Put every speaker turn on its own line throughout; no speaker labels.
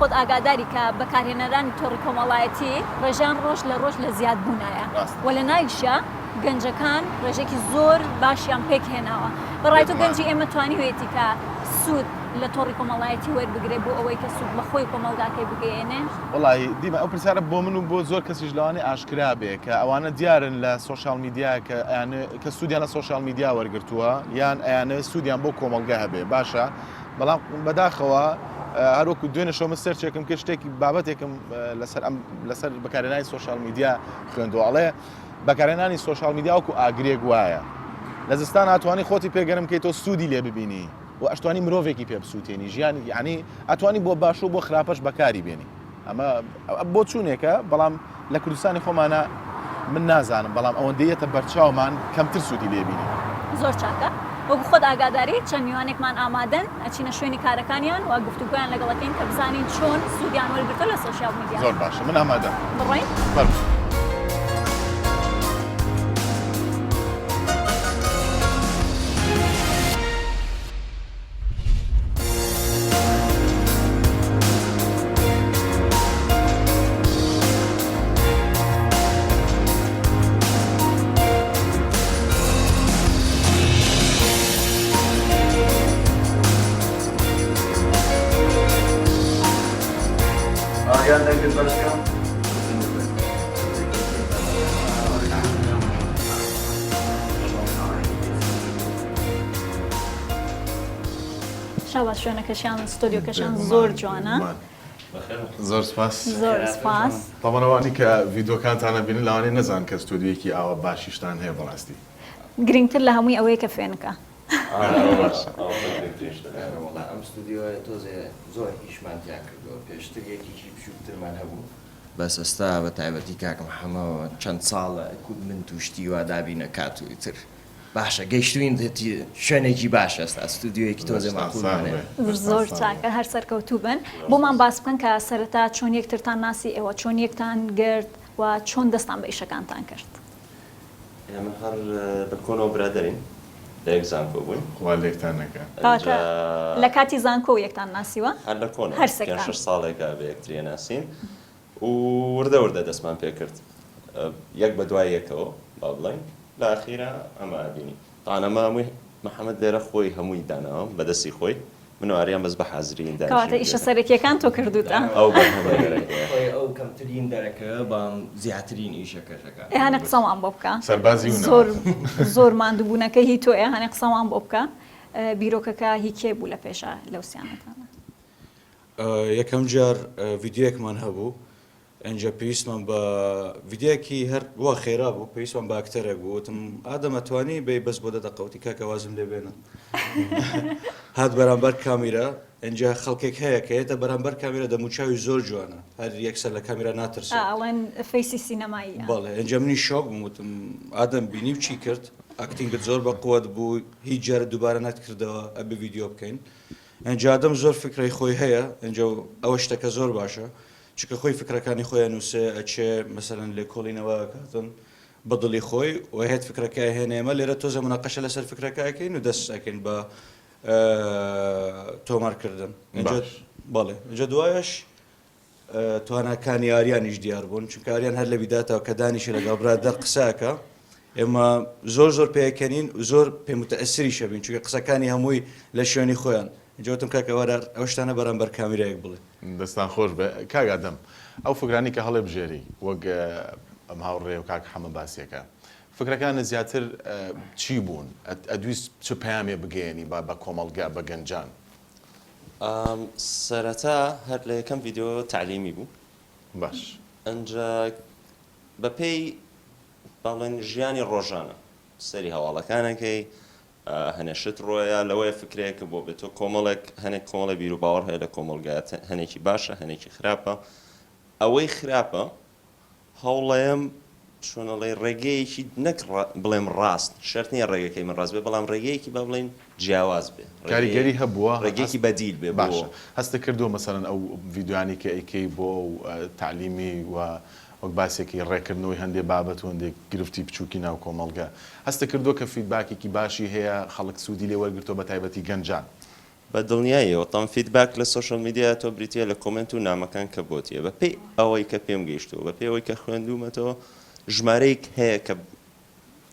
خۆت ئاگاداری کە بەکارهێنەرانی تۆڕی کۆمەڵایەتی ڕێژەیان ڕۆژ لە ڕۆژ لە زیادبوونایە
ڕاستە.
و لە ناویشیا گەنجەکان ڕێژەیەکی زۆر باشیان پێکهێناوە. بە ڕای تۆ
بێگومان.
گەنجی ئێمە توانیوێتی کە سوود لە تۆڕی کۆمەڵایەتی وەربگرێ بۆ ئەوەی کە سوود بە خۆی و کۆمەڵگاکەی بگەیەنێ؟
وەڵاهی دیمە ئەو پرسیارە بۆ من و بۆ زۆر کەسیش لەوانەیە ئاشکرا بێ کە ئەوانە دیارن لە social media کە ئەیانەوێ کە سوودیان لە social media وەرگرتووە یان ئەیانەوێ سوودیان بۆ کۆمەڵگە هەبێ باشە بەڵام بەداخەوە هەروەکو دوێنێ شەو من search ێکم کرد شتێکی بابەتێکم لەسەر ئەم لەسەر بەکارهێنانی social media خوێندەوە ئەڵێ بەکارهێنانی social media وەکو ئاگرێک وایە لە زستان ئەتوانی خۆتی پێ گەرم کەیتەوە سوودی لێ ببینی و ئەشتوانی مرۆڤێکی پێ بسووتێنی ژیانی یعنی ئەتوانی بۆ باش و بۆ خراپەش بەکاری بێنی ئەمە بۆچوونێکە بەڵام لە کوردستانی خۆمانە من نازانم بەڵام ئەوەندەی یەتە بەرچاومان کەمتر سوودی لێ بینین.
زۆر چاکە وەکو خۆت ئاگاداری چەند میوانێکمان ئامادەن ئەچینە شوێنی کارەکانیان و گفتوگۆیان لەگەڵ ئەکەین کە بزانین چۆن سوودیان وەرگرتووە لە social media.
زۆر باشە من ئامادەم.
بڕۆین؟
فەرموو.
ئاریان دەنگت بەرز کە.
شاباش شوێنەکەشیان ستۆدیۆکەشیان زۆر جوانە.
زۆر سپاس.
زۆر سپاس.
تەبعەن ئەوانەی کە ڤیدیۆکانتان ئەبینن لەوانەیە نەزانن کە ستۆدیۆیەکی ئاوا باشیشتان هەیە بەڕاستی.
گرنگتر لە هەمووی ئەوەیە کە فێنکە.
وەڵا ئەم ستۆدیۆیە تۆزێ زۆر ئیشمان تیا کردووە پێشتر یەکێکی بچووکترمان هەبوو بەس ئێستا بە تایبەتی کاک محەمە چەند ساڵە equipment و شتی وا دابین ئەکات و ئیتر باشە گەیشتوین شوێنێکی باش ئێستا ستودیۆیەکی تۆزێ ماقولمان هەیە.
زۆر چاکە هەر سەرکەوتوو بن. بۆمان باس بکەن کە سەرەتا چۆن یەکترتان ناسی ئێوە چۆن یەکتان گرت و چۆن دەستان بە ئیشەکانتان کرد؟
ئێمە هەر لە کۆنەوە برادەرین لە یەک زانکۆ بووین.
خوا لێکتان نەکا.
کەواتە لە کاتی زانکۆ یەکتان ناسیوە؟
هەر لە کۆنەوە پێنج شەش ساڵێکە بە یەکتری ئەناسین و وردە وردە دەستمان پێکرد یەک بە دوای یەکەوە با بڵێین لە ئەخیرا ئەمە ئەبینی تاوان ئەمە هەمووی محەمەد لێرە خۆی هەمووی داناوە بە دەستی خۆی من و ئاریان بەس بە حازرین
دانیشین کەواتە ئیشە سەرەکیەکان تۆ کردوتە.
ئەو بەرهەمە دەرەکەیە.
خۆی ئەو کەمترین دەرەکەوێ بەڵام زیاترین ئیشەکەش ئەکات.
ئێ هەنێ قسەمان بۆ بکە.
سەربازی و
زۆر زۆر ماندووبوونەکە هی تۆیە هەنێ قسەمان بۆ بکە بیرۆکەکە هی کێ بوو لە پێشا لەو سیانەتانە؟
یەکەم جار ڤیدیۆیەکمان هەبوو ئینجا پێویستمان بە ڤیدیۆیەکی هەر وا خێرا بوو پێویستمان بە ئەکتەرێک بوو وتم ئادەم ئەتوانی بێی بەس بۆ دە دەقە وتی کاکە وازم لێ بێنە هات بەرامبەر کامیرا ئینجا خەڵکێک هەیە کە یەتە بەرامبەر کامیرا دەموچاوی زۆر جوانە هەر یەکسەر لە کامیرا ناترسێت
ئەڵێن face ی سینەماییە.
بەڵێ ئینجا منیش شۆک بووم وتم ئادەم بینی و چی کرد acting ت زۆر بە قوت بوو هیچ جارە دووبارە نەتکردەوە ئەبێ ڤیدیۆ بکەین ئینجا ئادەم زۆر فکرەی خۆی هەیە ئینجا ئەوە شتەکە زۆر باشە چونکە خۆی فکرەکانی خۆی ئەنووسێ ئەچێ مەسەلەن لێکۆڵینەوە ئەکاتن بە دڵی خۆی و هێت فکرەکە ئەهێنێ ئێمە لێرە تۆزێ مناقەشە لەسەر فکرەکە ئەکەین و دەست ئەکەین بە تۆمارکردن ئینجا
باش.
بەڵێ ئینجا دوایەش تواناکانی ئاریانیش دیار بوون چونکە ئاریان هەر لە بیداتەوە کە دانیشێ لەگەڵ برادەر قسە ئەکا ئێمە زۆر زۆر پێکەنین و زۆر پێ متەئسریش ئەبین چونکە قسەکانی هەمووی لە شوێنی خۆیان ئینجا وتم کاکە وەرە ئەو شتانە بەرامبەر کامیرایەک بڵێ.
دەستان خۆش بێ کاک ئادەم ئەو فکرانەی کە هەڵێبژێری وەک ئەم هاوڕێ و کاک حەمە باسیەکە فکرەکانت زیاتر چی بوون ئەدویست چ پەیامێ بگەیەنی بە بە کۆمەڵگە بە گەنجان؟
سەرەتا هەر لە یەکەم ڤیدیۆ تەعلیمی بوو
باش.
ئەنجا بە پێی با بڵێن ژیانی ڕۆژانە سەیری هەواڵەکان ئەکەی هەنێ شت ڕۆیە لەوەیە فکرەیەکە بۆ بێت تۆ کۆمەڵێک هەنێک کۆمەڵێ بیروباوەڕ هەیە لە کۆمەڵگا هەنێکی باشە هەنێکی خراپە ئەوەی خراپە هەوڵەیەم چۆن ئەڵێی ڕێگەیەکی نەک بڵێم ڕاست شەرت نییە ڕێگەکەی من ڕاست بێ بەڵام ڕێگەیەکی با بڵێین جیاواز بێ
کاریگەری هەبووە
ڕێگەیەکی بەدیل بێ بۆ
باشە هەستت کردووە مەسەلەن ئەو ڤیدیۆیانەی کە ئەیکەی بۆ ئەو تەعلیمی و وەک باسێکی ڕێککردنەوەی هەندێ بابەت و هەندێک گرفتی بچووکی ناو کۆمەڵگە هەستت کردووە کە feedback ێکی باشی هەیە خەڵک سوودی لێ وەرگرتووە بە تایبەتی گەنجان؟
بە دڵنیاییەوە تەم feedback لە social media تۆ بریتیە لە comment و نامەکان کە بۆتیە بە پێی ئەوەی کە پێم گەیشتووە بە پێی ئەوەی کە خوێندوومەتەوە ژمارەیەک هەیە کە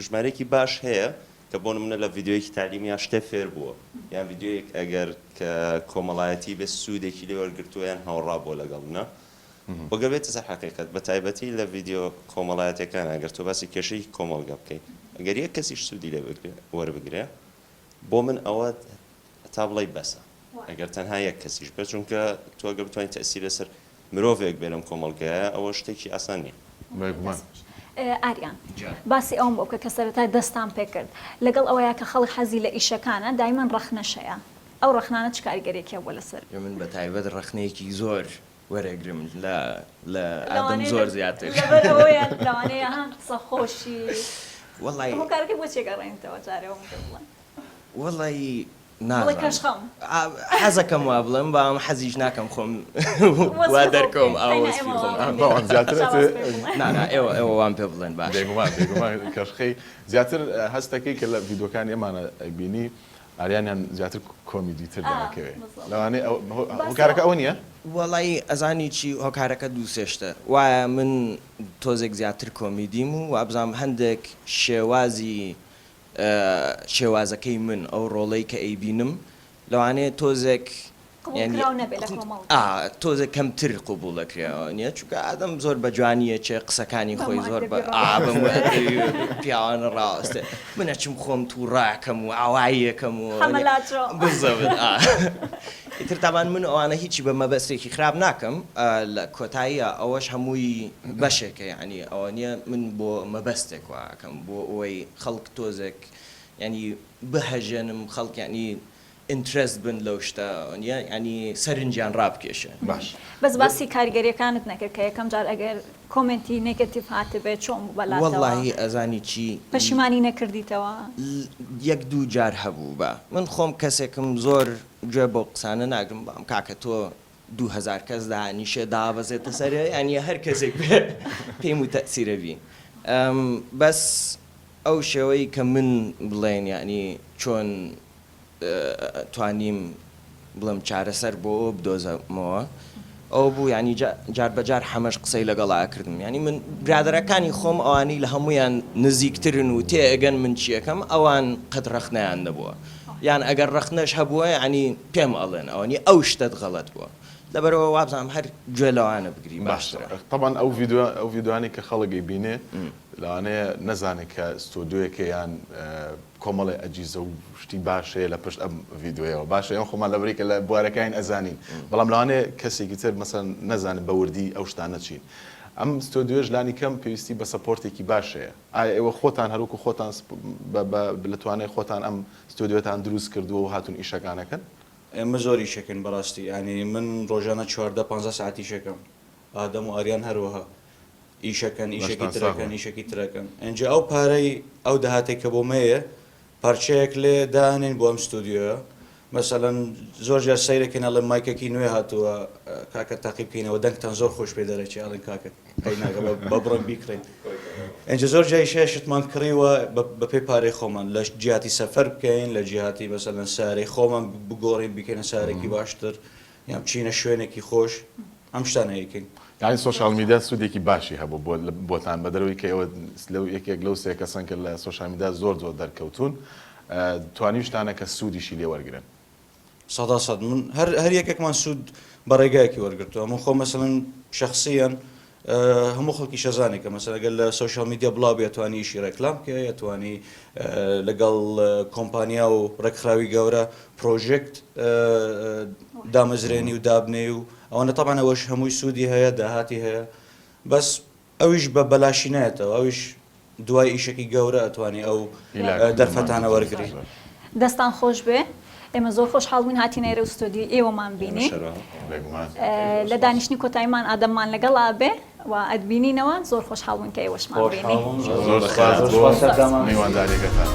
ژمارەیەکی باش هەیە کە بۆ نمونە لە ڤیدیۆیەکی تەعلیمیا شتێ فێر بووە یان ڤیدیۆیەک ئەگەر کە کۆمەڵایەتی بێ سوودێکی لێ وەرگرتووە یان هاوڕا بووە لەگەڵ منە وە گەر بێتە سەر حەقیقەت بە تایبەتی لە ڤیدیۆ کۆمەڵایەتیەکان ئەگەر تۆ باسی کێشەیەکی کۆمەڵگە بکەی ئەگەر یەک کەسیش سوودی لێ بگرێ وەربگرێ بۆ من ئەوە تا بڵێی بەسە ئەگەر تەنها یەک کەسیش بێت چونکە تۆ ئەگەر بتوانیت تەئسیر لەسەر مرۆڤێک بێ لەم کۆمەڵگایە ئەوە شتێکی ئاسان نییە.
بێگومان.
ئاریان باسی ئەوەم بۆ بکە کە سەرەتا دەستان پێکرد لەگەڵ ئەوەیا کە خەڵک حەزی لە ئیشەکانە دایمەن ڕەخنەش هەیە ئەو ڕەخنانە چ کاریگەریەکی هەبووە لەسەر؟
من بە تایبەت ڕەخنەیەکی زۆر وەرەگرم لە لە ئادەم زۆر زیاتر.
لەبەر ئەوەیە لەوانەیە ها قسە خۆشی
وەڵای
هۆکارەکەی بۆ چیە گەڕێنیتەوە جارێ ئەوەم پێ بڵێ.
وەڵای
بڵێ
نازانم
کەشخەم.
حەزەکەم وا بڵێم بەڵام حەزیش ناکەم خۆم وا دەرکەوم ئا وەسفی خۆم
بەڵام زیاتر ئەتوێ
نا نا ئێوە ئێوە وام پێ بڵێن باشە.
بێگومان بێگومان کەشخەی زیاتر هەستەکەی کە لە ڤیدۆکانی ئەمانە ئەیبینی ئاریانیان زیاتر کۆمیدی تر دەرەکەوێ لەوانەیە هۆکارەکە ئەوە نییە؟
وەڵایی ئەزانی چی هۆکارەکە دوو سێ شتە وایە من تۆزێک زیاتر کۆمیدیم و وابزانم هەندێک شێوازی شێوازەکەی من ئەو ڕۆڵەی کە ئەیبینم لەوانەیە تۆزێک یانی
قبوڵکراو نەبێ لە کۆمەڵگا.
ئا تۆزێک کەمتر قبوڵ دەکرێ نیە چونکە ئادەم زۆر بە جوانی ئەچێ قسەکانی
بە
خۆی زۆر بە
مؤدەبی
ئا بە
ڕاوەستێ.
مؤدەبی پیاوانە ڕاوەستێ من ئەچم خۆم توڕە ئەکەم و ئاوایی ئەکەم و
حەمە لاچۆ.
بزەبت ئا ئیتر تابان من ئەوانە هیچی بە مەبەستێکی خراپ ناکەم لە کۆتاییا ئەوەش هەمووی بەشێکە یانی ئەوە نیە من بۆ مەبەستێک وا ئەکەم بۆ ئەوەی خەڵک تۆزێک یانی بهەژێنم خەڵک یانی interest بن لەو شتە نیە یانی سەرنجیان ڕابکێشێ.
باش.
بەس باسی کاریگەریەکانت نەکرد کە یەکەم جار ئەگەر comment ی negative هاتبێ چۆن بوو بەلاتەوە؟
وەڵاهی ئەزانی چی.
پەشیمانی نەکردیتەوە؟
یەک دوو جار هەبوو بە من خۆم کەسێکم زۆر گوێ بەو قسانە ناگرم بەڵام کاکە تۆ 2000 کەس دانیشێ دابەزێتە سەرێ یانی هەر کەسێک بێ پێی موتەئسیرە بی بەس ئەو شێوەی کە من بڵێن یانی چۆن توانیم بڵێم چارەسەر بۆ ئەوە بدۆزەمەوە ئەوە بوو یانی جار بە جار حەمەش قسەی لەگەڵا ئەکردم یانی من برادەرەکانی خۆم ئەوانەی لە هەموویان نزیکترن و تێئەگەن من چیەکەم ئەوان قەت ڕەخنەیان نەبووە یان ئەگەر ڕەخنەش هەبووە یانی پێم ئەڵێن ئەوەنی ئەو شتەت غەڵەت بووە لەبەرئەوە وابزانم هەر گوێ لەوانە بگری
باشترە.
باشە
تەبعەن ئەو ڤیدیۆ ئەو ڤیدیۆانەی کە خەڵک ئەیبینێ لەوانەیە نەزانێ کە ستۆدیۆیەکە یان کۆمەڵێ ئەجیزە و شتی باش هەیە لە پشت ئەم ڤیدیۆیەوە باشە ئێمە خۆمان لەبەرەی کە لە بوارەکەین ئەزانین بەڵام لەوانەیە کەسێکی تر مەسەلەن نەزانێت بە وردی ئەو شتانە چین ئەم ستۆدیۆش لانی کەم پێویستی بە support ێکی باش هەیە ئایا ئێوە خۆتان هەروەکو خۆتان لە توانای خۆتان ئەم ستۆدیۆتان دروست کردووە و هاتوون ئیشەکان ئەکەن؟
ئێمە زۆر ئیشەکەین بەڕاستی یانی من ڕۆژانە 14 پانزە سەعات ئیشەکەم ئادەم و ئاریان هەروەها ئیشەکەن ئیشەکی
لەشتان ساغ
ترەکەن
بێ.
ئیشەکی ترەکەن ئینجا ئەو پارەی ئەو داهاتەی کە بۆ مەیە پارچەیەک لێ دانێین بۆ ئەم ستۆدیۆیە مەسەلەن زۆر جار سەیرەکەین ئەڵێن مایکەکی نوێ هاتووە کاکە تاقی بکەینەوە دەنگتان زۆر خۆش پێ دەرەچێ ئەڵێن کاکە قەی ناکە بە بڕۆین بیکڕین ئینجا زۆر جاریش هەیە شتمان کڕیوە بە پێی پارەی خۆمان لە جیاتی سەفەر بکەین لە جیاتی مەسەلەن سارەی خۆمان بگۆڕین بیکەینە سارێکی باشتر یان بچینە شوێنێکی خۆش ئەم شتانە ئەیکەین.
یانی social media سوودێکی باشی هەبوو بۆ بۆتان بەدەرەوەی کە ئێوە لەو یەکێک لەو سێ کەسەن کە لە social media زۆر زۆر دەرکەوتوون توانیوشتانە کە سوودیشی لێ وەرگرن.
سەدا سەد من هەر هەر یەکێکمان سوود بە ڕێگایەکی وەرگرتووە من خۆم مەسەلەن شەخسیەن هەموو خەڵکیش ئەزانێ کە مەسەلەن ئەگەر لە social media بڵاو بێ ئەتوانی ئیشی ڕێکلام بکەی ئەتوانی لەگەڵ کۆمپانیا و ڕێکخراوی گەورە project دامەزرێنی و دابنێی و ئەوەنە تەبعەن ئەوەش هەمووی سوودی هەیە داهاتی هەیە بەس ئەویش بە بەلاشی نایەتەوە ئەویش دوای ئیشەکی گەورە ئەتوانی ئەو دەرفەتانە وەرگری.
دەستان خۆش بێ ئێمە زۆر خۆشحاڵ بووین هاتینە ئێرە و ستۆدیۆی ئێوەمان بینی لە دانیشتنی کۆتاییمان ئادەممان لەگەڵا بێ و ئەتبینینەوە زۆر خۆشحاڵ بووین کە ئێوەشمان بینی.
زۆر سوپاس بۆ میوانداریەکەتان.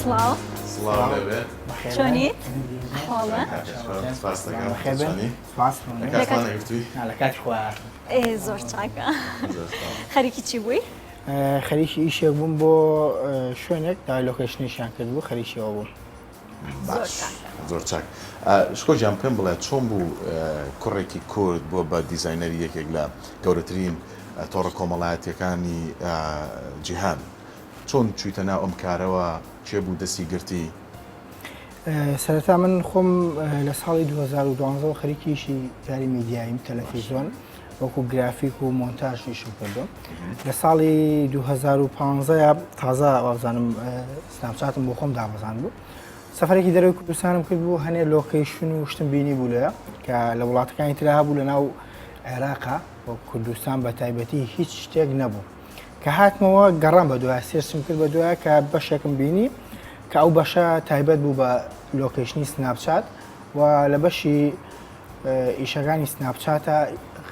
سڵاو.
سڵاو لێبێ.
چۆنیت؟ ئەحواڵە؟
سپاس دەکەم. چۆنی؟
سپاس.
لە کاتمان نەگرتووی؟
نا لە کاتی خۆیان هاتم.
ئێ زۆر چاکە. خەریکی چی بووی؟
خەریکی ئیشێک بووم بۆ شوێنێک داوای location ێکیان کردبوو خەریکی ئەوە بووم.
باش زۆر چاک. شکۆ گیان پێم بڵێ چۆن بوو کوڕێکی کورد بووە بە دیزاینەری یەکێک لە گەورەترین تۆڕە کۆمەڵایەتیەکانی جیهان؟ چۆن چوویتە ناو ئەم کارەوە؟ کێ بوو دەستی گرتی؟
سەرەتا من خۆم لە ساڵی 2012 وە خەریکی ئیشی کاری میدیاییم تەلەفیزۆن وەکو گرافیک و مۆنتاژ ئیشم کردو لە ساڵی 2015 تازە وابزانم سناپچاتم بۆ خۆم دابەزان بوو سەفەرێکی دەرەوەی کوردستانم کرد بوو هەنێ location و شتم بینی بوو لێ کە لە وڵاتەکانی ترا هەبوو لە ناو عێراقا و کوردستان بە تایبەتی هیچ شتێک نەبوو کە هاتمەوە گەڕام بە دوای search م کرد بە دوای کە بەشێکم بینی کە ئەو بەشە تایبەت بوو بە location ی سناپچات و لە بەشی ئیشەکانی سناپچاتە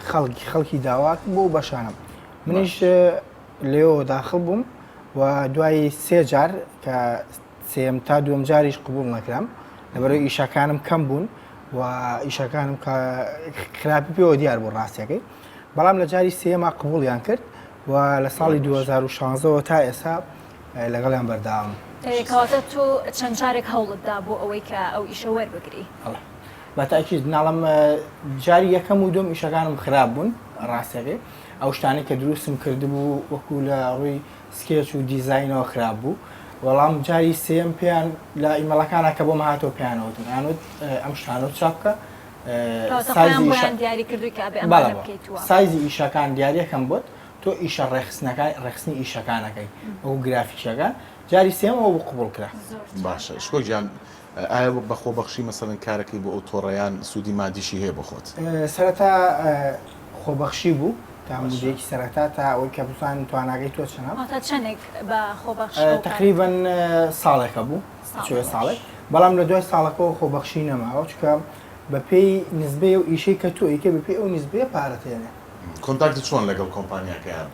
خەڵکی خەڵکی داوا بۆ بەشانم منیش لێەوە داخل بووم و دوای سێ جار کە سێم تا دووەم جاریش قبول نەکرام لەبەرەوەی ئیشەکانم کەم بوون و ئیشەکانم کە خراپی پێوە دیار بوو ڕاستیەکەی بەڵام لە جاری سێما قبولیان کرد و لە ساڵی 2016ەوە تا ئێستا لەگەڵیان بەردەوامم.
کەواتە تۆ چەند جارێک هەوڵت دا بۆ ئەوەی کە ئەو ئیشە وەربگری؟
بەڵێ بە تاکید ناڵم جاری یەکەم و دووەم ئیشەکانم خراپ بوون ڕاستەکەی ئەو شتانەی کە دروستم کردبوو وەکو لە ڕووی sketch و دیزاینەوە خراپ بوو وەڵام جاری سێم پێیان لە ئیمەڵەکانە کە بۆم هاتەوە پێیانەوتم ئەیانوت ئەم شتانە چاپ بکە سایزی ئیشەکان دیارەکەم بۆت تۆ ئیشە ڕێخستنەکان ڕێخستنی ئیشەکانەکەی ئەو گرافیکەکان جاری سێمەوە بۆ قوبڵ کرا
باشە شکۆ گیان ئایا بە خۆبەخشی مەسەلەن کارەکەی بۆ ئەو تۆڕەیان سوودی مادیشی هەیە بۆ خۆت؟
سەرەتا خۆبەخشی بوو تا مودەیەکی سەرەتا تا ئەوەی کە بزانین تواناکەی تۆ چەنە.
واتا چەنێک بە خۆبەخش ئەو کارە؟
تەقریبەن ساڵێکە بوو چووە ساڵێک بەڵام لە دوای ساڵەکەوە خۆبەخشی نەماوە چونکە بەپێی نسبەی ئەو ئیشەی کە تۆ ئەیکەی بەپێی ئەو نسبەیە پارەت هێنێ.
contact ت چۆن لەگەڵ کۆمپانیاکەیان؟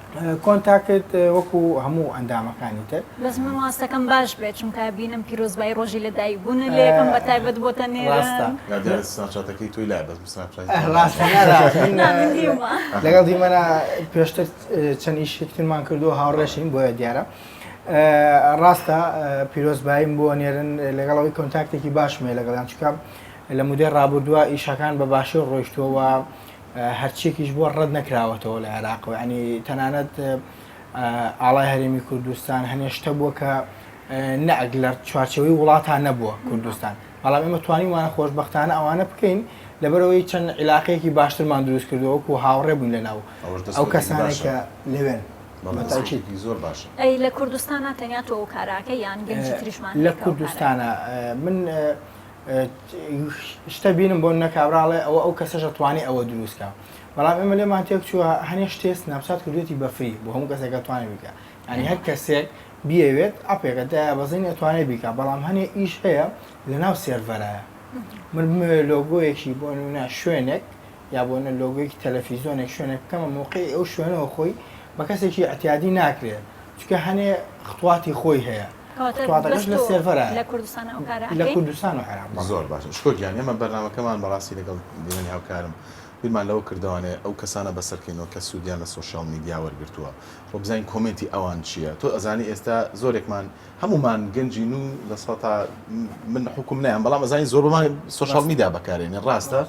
contact وەکو هەموو ئەندامەکانی تر.
بەس من واستەکەم باش بێت چونکە بینم پیرۆزبایی ڕۆژی لەدایک بوونت لێکەم بە تایبەت بۆتە نێرن.
ڕاستە.
نا دیارە سناپچاتەکەی تۆی لایە بەس من سناپچاتی تۆم
ڕاستە نا نا من
نا من دیومە.
لەگەڵ دیمەنە پێشتر چەند ئیشێکترمان کردووە هاوڕێشین بۆیە دیارە ڕاستە پیرۆزباییم بۆ نێرن لەگەڵ ئەوەی contact ێکی باشم هەیە لەگەڵیان چونکە لە مودەی ڕابردووە ئیشەکان بە باشی ڕۆیشتووە و هەرچیەکیش بووە ڕەت نەکراوەتەوە لە عێراقەوە یانی تەنانەت ئاڵای هەرێمی کوردستان هەنێ شتە بووە کە نەک لە چوارچەوەی وڵاتان نەبووە کوردستان بەڵام ئێمە توانیمانە خۆشببختانە ئەوانە بکەین لەبەرەوەی چەند عیلاقەیەکی باشترمان دروست کردووە وەکو هاوڕێ بووین لەناو ئەو کەسانێک کە لەوێن
زۆر باشە
ئەی لە کوردستانە تەنیا تۆ ئەو کاراکە یان گەنجی تریشمان
لە کوردستانە من شتە بینم بۆ نە کابرا ئەڵێ ئەوە ئەو کەسەش ئەتوانێ ئەوە دروست کا بەڵام ئێمە لێمان تێک چووە هەنێ شتێ سناپچات کردوێتی بە free بۆ هەموو کەسێک ئەتوانێ بیکا یعنی هەر کەسێک بیەوێت ئەپێکە دایابەزێنی ئەتوانێ بیکا بەڵام هەنێ ئیش هەیە لەناو سێرڤەرایە من بمەوێ لۆگۆیەکی بۆ نمونە شوێنێک یا بۆ نە لۆگۆیەکی تەلەفیزۆنێک شوێنێک بکەمە موقعی ئەو شوێنەوە خۆی بە کەسێکی ئەتیادی ناکرێت چونکە هەنێ خطواتی خۆی هەیە
کەواتە
خطواتەکەش
بەس
لە
تۆ
سێرڤەرایە
لە کوردستان ئەو کارە
لە
ئەکەی؟
کوردستان و عێراق بەڵێ.
زۆر باشە شکۆ گیان ئێمە بەرنامەکەمان بەڕاستی لەگەڵ دیمەنی هاوکارم بیرمان لەوە کردەوانێ ئەو کەسانە بەسەرکەینەوە کە سوودیان لە social media وەرگرتووە و بزانین comment ی ئەوان چییە تۆ ئەزانی ئێستا زۆرێکمان هەموومان گەنجین و لە سەتا من حوکم نایەم بەڵام ئەزانی زۆربەمان social media بەکارێنین ڕاستە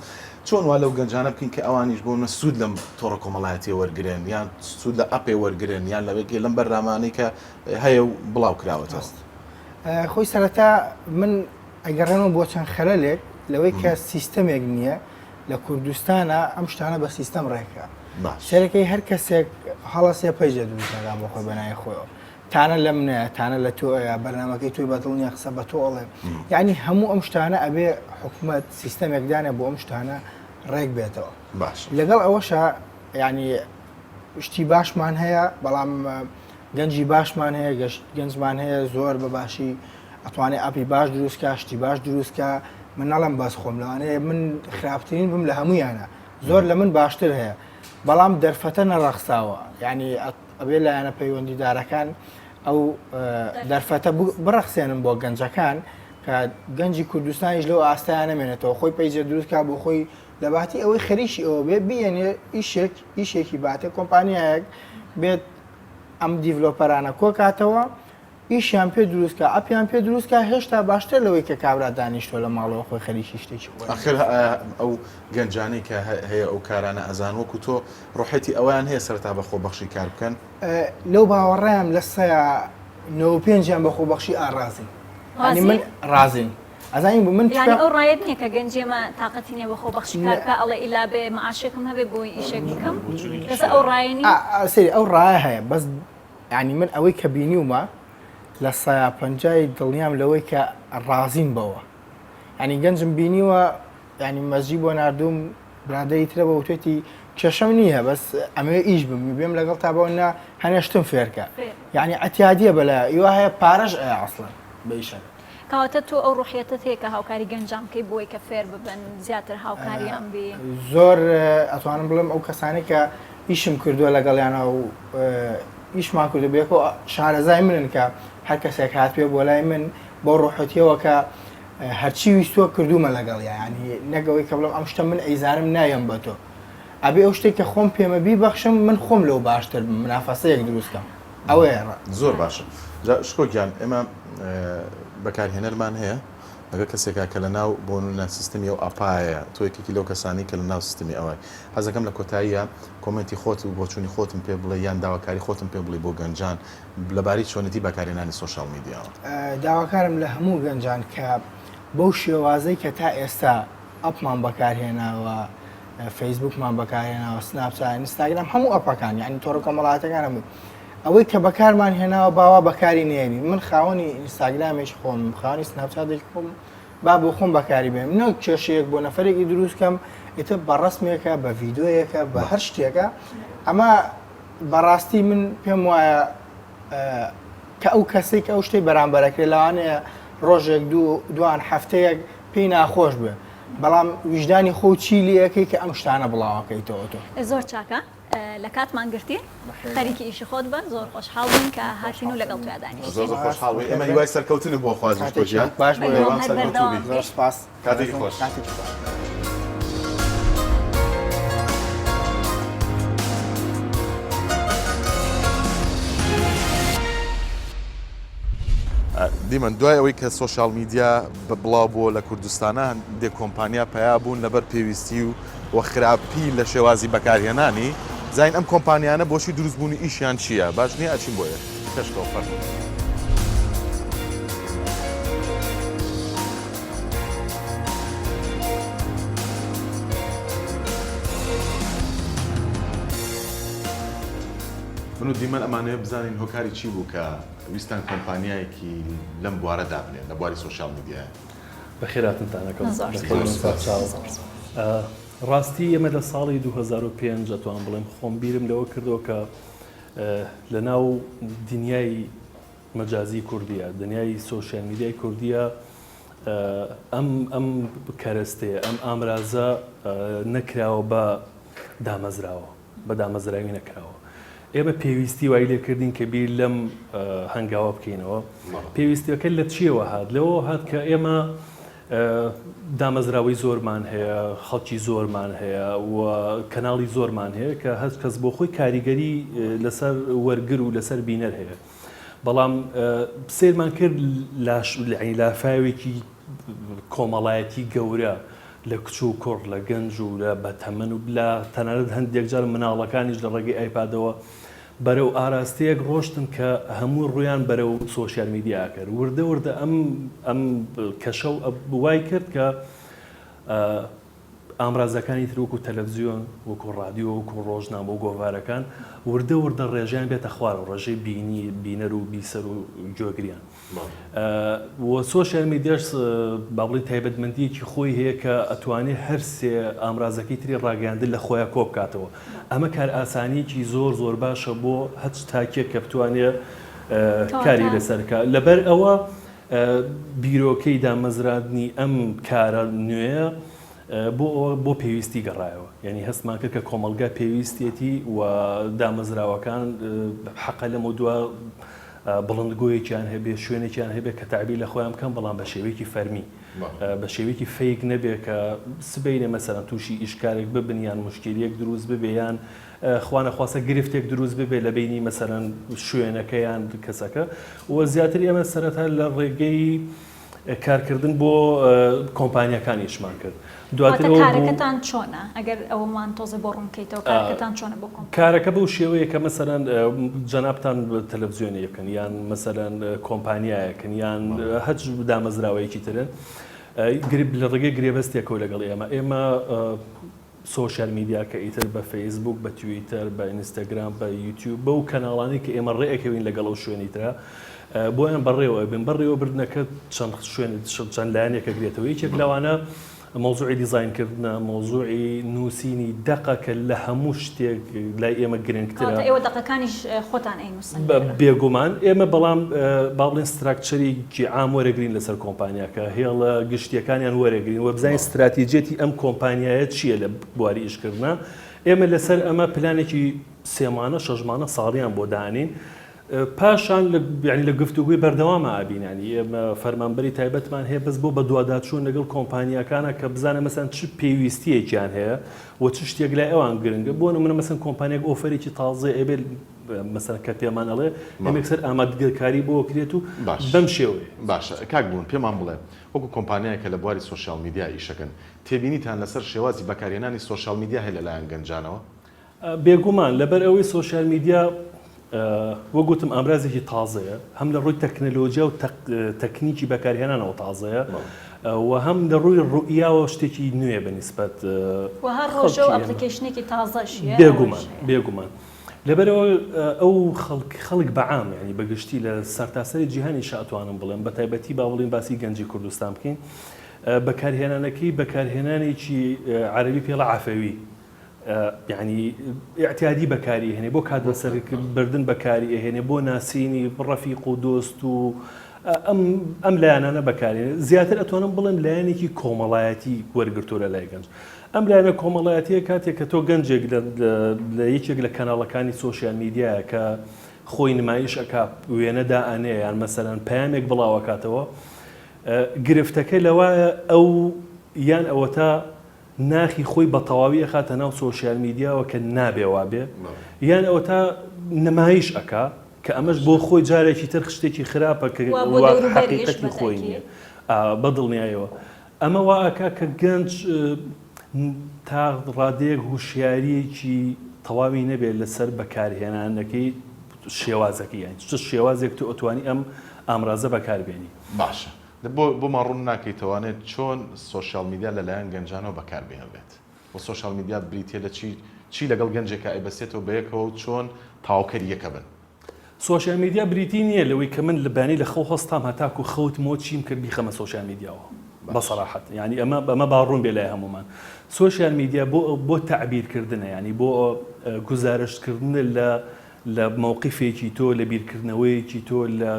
چۆن وا لەو گەنجانە بکەین کە ئەوانیش بۆ نە سوود لەم تۆڕە کۆمەڵایەتیە وەرگرن یان سوود لە app ێ وەرگرن یان لەوێ لەم بەرنامانەی کە هەیە و بڵاو کراوەتەوە.
خۆی سەرەتا من ئەگەڕێمەوە بۆ چەند خەلەلێک لەوەی کە سیستەمێک نییە لە کوردستانە ئەم شتانە بە سیستەم ڕێکە سەرەکەی هەر کەسێک هەڵەسێ page ە دروست دەکات بۆ خۆی بەناوی خۆیەوە تانە لەم نایە تانە لە تۆ ئەیا بەرنامەکەی تۆی بەدڵ نییە قسە بە تۆ ئەڵێ یعنی هەموو ئەم شتانە ئەبێ حکومەت سیستەمێک دانێ بۆ ئەم شتانە ڕێک بێتەوە
باش
لەگەڵ ئەوەشە یعنی شتی باشمان هەیە بەڵام گەنجی باشمان هەیە گەشت گەنجمان هەیە زۆر بە باشی ئەتوانێ ئەپی باش دروستکە شتی باش دروستکە من ناڵم بەس خۆم لەوانەیە من خراپترین بم لە هەمویانە زۆر لە من باشتر هەیە بەڵام دەرفەتە نەڕەخساوە یعنی ئەبێ لایەنە پەیوەندیدارەکان ئەو دەرفەتە بڕەخسێنن بۆ گەنجەکان. کە گەنجی کوردستانیش لەو ئاستەیا نەمێنێتەوە خۆی page ە دروست کا بۆ خۆی لەباتی ئەوەی خەریکی ئەوە بێ بیەنێ ئیشێک ئیشێکی باتێ کۆمپانیایەک بێت ئەم developer انە کۆکاتەوە ئیشیان پێ دروست کا app یان پێ دروست کا هێشتا باشترە لەوەی کە کابرا دانیشتوە لە ماڵەوە خۆی خەریکی شتێکی خۆی
ئاخر ئەو گەنجانەی کە هەیە ئەو کارانە ئەزان وەکو تۆ ڕۆحێتی ئەوەیان هەیە سەرەتا بە خۆبەخشی کار بکەن؟
لەو باوەڕەیام لە سەیا 95یان بە خۆبەخشی ئا ڕازین یانی من ڕازین ئەزانی بۆ من
یانی ئەو ڕایەت نییە کە گەنجی ئێمە تاقەتی نییە بە خۆبەخشی کار بکا ئەڵێ ئیلا بێ مەعاشێکم هەبێ بۆی ئیشێک بکەم بەس ئەو ڕایە نییە؟
سەیری ئەو ڕایە هەیە بەس یانی من ئەوەی کە بینیومە لە سەیا پەنجای دڵنیام لەوەی کە ڕازین بەوە یانی گەنجم بینیوە یانی مەزجی بۆ ناردووم برادەری ترە بە وتێتی کێشەم نییە بەس ئەمەوێ ئیش بم بێم لەگەڵ تا بەوە نا هەنێ شتم فێرکە یعنی ئەتیادیە بەلا ئیوا هەیە پارەش ئەیا ئەسڵەن بە ئیشەکە.
کەواتە تۆ ئەو ڕوحیەتەت هەیە کە هاوکاری گەنجان بکەی بۆی کە فێر ببن زیاتر هاوکاریان بی؟
زۆر ئەتوانم بڵێم ئەو کەسانەی کە ئیشم کردووە لەگەڵیانا و ئیشمان کردو بەیەکەوە شارەزای منن کە هەر کەسێک هاتبێ بۆ لای من بەو ڕوحەتیەوە کە هەرچی ویستووە کردوومە لەگەڵیا یانی نەک ئەوەی کە بڵێم ئەم شتە من ئەیزانم نایەم بە تۆ ئەبێ ئەو شتێک کە خۆم پێمە بیبەخشم من خۆم لەو باشتر بم منافەسەیەک دروست کەم ئەوەیە ڕا.
زۆر باشە جا شکۆ گیان ئێمە بەکارهێنەرمان هەیە لەگەڵ کەسێکا کە لەناو بۆ نمونە سیستمی ئەو app ایە تۆ یەکێکی لەو کەسانەی کە لەناو سیستمی ئەوای حەزەکەم لە کۆتاییا comment ی خۆت و بۆچوونی خۆتم پێ بڵێی یان داواکاری خۆتم پێ بڵێی بۆ گەنجان لەبارەی چۆنێتی بەکارهێنانی social media وە.
داواکارم لە هەموو گەنجان کە بەو شێوازەی کە تا ئێستا app مان بەکارهێناوە فەیسبوکمان بەکارهێناوە سناپچات ئینستاگرام هەموو app ەکان یعنی تۆڕە کۆمەڵایەتەکان هەمووی ئەوەی کە بەکارمان هێناوە باوا بەکاری نێنین من خاوەنی ئینستاگرامێکی خۆم خاوەنی سناپچاتێکی خۆم با بۆ خۆم بەکاری بێنم نەک کێشەیەک بۆ نەفەرێکی دروست کەم ئیتر بە ڕسمێکە بە ڤیدۆیەکە بە هەر شتێکە ئەمە بەڕاستی من پێم وایە کە ئەو کەسێک کە ئەو شتەی بەرامبەرەکرێت لەوانەیە ڕۆژێک دوو دوان هەفتەیەک پێی ناخۆش بێ بەڵام ویژدانی خۆ چی لەکەی کە ئەم شتانە بڵاوەکەیتەوە تۆ
زۆر چاکە لە کاتمان گرتی خەریکی ئیشی خۆت بە زۆر خۆشحاڵ بووین کە هاتین و لەگەڵ تۆیا دانیشتین.
زۆر زۆر خۆشحاڵ بووین ئێمە هیوای سەرکەوتنت بۆ خوازین شکۆ گیان.
باش بۆ
هیوام سەرکەوتوو بی.
زۆر سپاس.
کاتێکی خۆش.
کاتێکی خۆش.
دیمەن دوای ئەوەی کە social media بڵاو بووە لە کوردستانە هەندێک کۆمپانیا پەیا بوون لەبەر پێویستی و و خراپی لە شێوازی بەکارهێنانی، زانین ئەم کۆمپانیانە بۆچی دروست بوون و ئیشیان چییە، باش نییە ئەچین بۆ ئێ پێشکەوە فەرموو. من و دیمەن ئەمانەوێت بزانین هۆکاری چی بوو کە ویستان کۆمپانیایەکی لەم بوارە دابنێن لە بواری social media یە؟
بەخێرهاتنتان ئەکەم. زۆر ڕاستی ئێمە لە ساڵی 2005 ئەتوانم بڵێم خۆم بیرم لەوە کردەوە کە لە ناو دنیای مەجازی کوردیە دنیای social media ی کوردیە ئەم ئەم کەرەستەیە ئەم ئامرازە نەکراوە بە دامەزراوە بە دامەزراوی نەکراوە. ئێمە پێویستی وای لێکردین کە بیر لەم هەنگاوە بکەینەوە. پێویستیەکە لە چیەوە هات؟ لەوەوە هات کە ئێمە دامەزراوەی زۆرمان هەیە، خەڵکی زۆرمان هەیە و کەناڵی زۆرمان هەیە کە هەر کەس بۆ خۆی کاریگەری لەسەر وەرگر و لەسەر بینەر هەیە. بەڵام سەیرمان کرد لافاوێکی کۆمەڵایەتی گەورە لە کچ و کوڕ، لە گەنج و لە بەتەمەن و لە تەنانەت هەندێک جار مناڵەکانیش لە ڕێگەی ئایپادەوە بەرەو ئاراستەیەک ڕۆشتن کە هەموو ڕوویان بەرەو social media ئەکرد. وردە وردە ئەم ئەم کەشە وای کرد کە ئامرازەکانی تر وەکو تەلەفزیۆن، وەکو ڕادیۆ، وەکو ڕۆژنامە و گۆڤارەکان وردە وردە ڕێژەیان بێتە خوارەوە، ڕێژەی بینی بینەر و بیسەر و گوێگریان. و social media ش با بڵێین تایبەتمەندییەکی خۆی هەیە کە ئەتوانێ هەر سێ ئامرازەکەی تری ڕاگەیاندن لە خۆیا کۆ بکاتەوە. ئەمە کارئاسانییەکی زۆر زۆر باشە بۆ هەچ تاکێک کە بتوانێ کاری لەسەر بکا. لەبەر ئەوە بیرۆکەی دامەزراندنی ئەم کارە نوێیە بۆ ئەوە بۆ پێویستی گەڕایەوە. یانی هەستمان کرد کە کۆمەڵگا پێویستیەتی و دامەزراوەکان حەقە لەمەودوا. بڵندگۆیەکیان هەبێ، شوێنێکیان هەبێ کە تەعبیر لە خۆیان بکەن، بەڵام بە شێوەیەکی فەرمی، بە شێوەیەکی fake نەبێ کە سبەینێ مەسەلەن تووشی ئیشکالێک ببن یان موشکیلەیەک دروست ببێ یان خوانەخواستە گرفتێک دروست ببێ لە بەینی مەسەلەن شوێنەکە یان کەسەکە و زیاتر ئێمە سەرەتا لە ڕێگەی کارکردن بۆ کۆمپانیاکان ئیشمان کرد دواتر
واتە کارەکەتان چۆنە ئەگەر ئەوەمان تۆزێ بۆ ڕوون بکەیتەوە کارەکەتان چۆنە بۆ کۆمپانیا؟
کارەکە بەو شێوەیە کە مەسەلەن جەنابتان تەلەفزیۆنێکن یان مەسەلەن کۆمپانیایەکن یان هەچ دامەزراوەیەکی ترن لە ڕێگەی گرێبەستێکەوە لەگەڵ ئێمە ئێمە سۆشیال میدیا کە ئیتر بە فەیسبووک، بە تویتەر، بە ئینستاگرام، بە یوتیوب، بەو کەناڵانەی کە ئێمە ڕێ ئەکەوین لەگەڵ ئەو شوێنی ترا بۆیان بەڕێوە ئەبن. بەڕێوەبردنەکە چەند شوێن چەند لایەنێک ئەگرێتەوە. یەکێک لەوانە مەوزوعی دیزاینکردنە، مەوزوعی نووسینی دەقە کە لە هەموو شتێک لای ئێمە گرنگترە.
کەواتە ئێوە دەقەکانیش خۆتان ئەینووسن لێرە؟
بێگومان ئێمە بەڵام با بڵێین structure ێکی عام وەرەگرین لەسەر کۆمپانیاکە، هێڵە گشتییەکانیان وەرەگرین و بزانین ستراتیجیەتی ئەم کۆمپانیایە چییە لە بواری ئیشکردنا، ئێمە لەسەر ئەمە پلانێکی سێ مانە، شەش مانە، ساڵیان بۆ دانین. پاشان لە یانی لە گفتوگۆی بەردەواما ئەبین یانی ئێمە فەرمانبەری تایبەتمان هەیە بەس بۆ بەدواداچوون لەگەڵ کۆمپانیاکانە کە بزانە مەسەن چ پێویستیەکیان هەیە و چ شتێک لای ئەوان گرنگە بۆ نمونە مەسەن کۆمپانیاک offer ێکی تازەی ئەبێت مەسەن کە پێمان ئەڵێ ئێمە یەکسەر ئامادگەکاری بۆ کرێت و
باش
بەم شێوەیە.
باشە کاک بوون پێمان بڵێ وەکو کۆمپانیایەک کە لە بواری سۆشیال میدیا ئیشەکەن تێبینیتان لەسەر شێوازی بەکارهێنانی سۆشیال میدیا هەیە لەلایەن گەنجانەوە؟
بێگومان، لەبەر ئەوەی سۆشیال میدیا وەک وتم ئامرازێکی تازەیە، هەم لە ڕووی تەکنەلۆجیا و تەکنیکی بەکارهێنانەوە تازەیە و هەم لە ڕووی ڕوئیاوە شتێکی نوێ بە نیسبەت
و هەر ڕۆژە و application ێکی تازەش هەیە.
بێگومان، بێگومان. لەبەرئەوە ئەو خەڵک خەڵک بە عام یانی بە گشتی لە سەرتاسەری جیهانیشا ئەتوانم بڵێم بە تایبەتی با بڵێین باسی گەنجی کوردستان بکەین بەکارهێنانەکەی بەکارهێنانێکی عەرەبی پێڵە عەفەوی یانی ئیعتیادی بەکاری ئەهێنێ بۆ کات بەسەر بردن بەکاری ئەهێنێ بۆ ناسینی ڕەفیق و دۆست و ئەم ئەم لایەنانە بەکاری زیاتر ئەتوانم بڵێم لایەنێکی کۆمەڵایەتی وەرگرتووە لە لای گەنج ئەم لایەنە کۆمەڵایەتیە کاتێک کە تۆ گەنجێک لە یەکێک لە کەناڵەکانی سۆشیال میدیایە کە خۆی نمایش ئەکا وێنە دائەنێ یان مەسەلەن پەیامێک بڵاوەکاتەوە گرفتەکە لەوایە ئەو یان ئەوەتا ناخی خۆی بە تەواوی ئەخاتە ناو سۆشیال میدیاوە کە نابێ وابێ یان ئەوەتا نمایش ئەکا کە ئەمەش بۆ خۆی جارێکی تر شتێکی خراپە کە حەقیقەتی خۆی نییە بە دڵنیایەوە ئەمە وا ئەکا کە گەنج تا ڕادەیەک هوشیاریەکی تەواوی نەبێت لەسەر بەکارهێنانەکەی شێوازەکەی یان چ شێوازێک تۆ ئەتوانی ئەم ئامرازە بەکاربێنی.
باشە دە بۆ بۆمان ڕوون ناکەیتەوانێ چۆن سۆشیال میدیا لە لایەن گەنجانەوە بەکار بهێنرێت؟ وە سۆشیال میدیا بریتیە لە چی؟ چی لەگەڵ گەنجێکا ئەیبەستێتەوە بەیەکەوە و چۆن تەواوکەری یەکە بن؟
سۆشیال میدیا بریتی نییە لەوەی کە من لە بەیانی لە خەو هەستام هەتاکو خەوتمەوە چیم کرد بیخەمە سۆشیال میدیاوە بە سەراحەت یانی ئەمە ئەمە با ڕوون بێ لای هەموومان سۆشیال میدیا بۆ بۆ تەعبیر کردنە یانی بۆ گوزارشت کردنە لە لە مەوقیفێکی تۆ، لە بیرکردنەوەیەکی تۆ، لە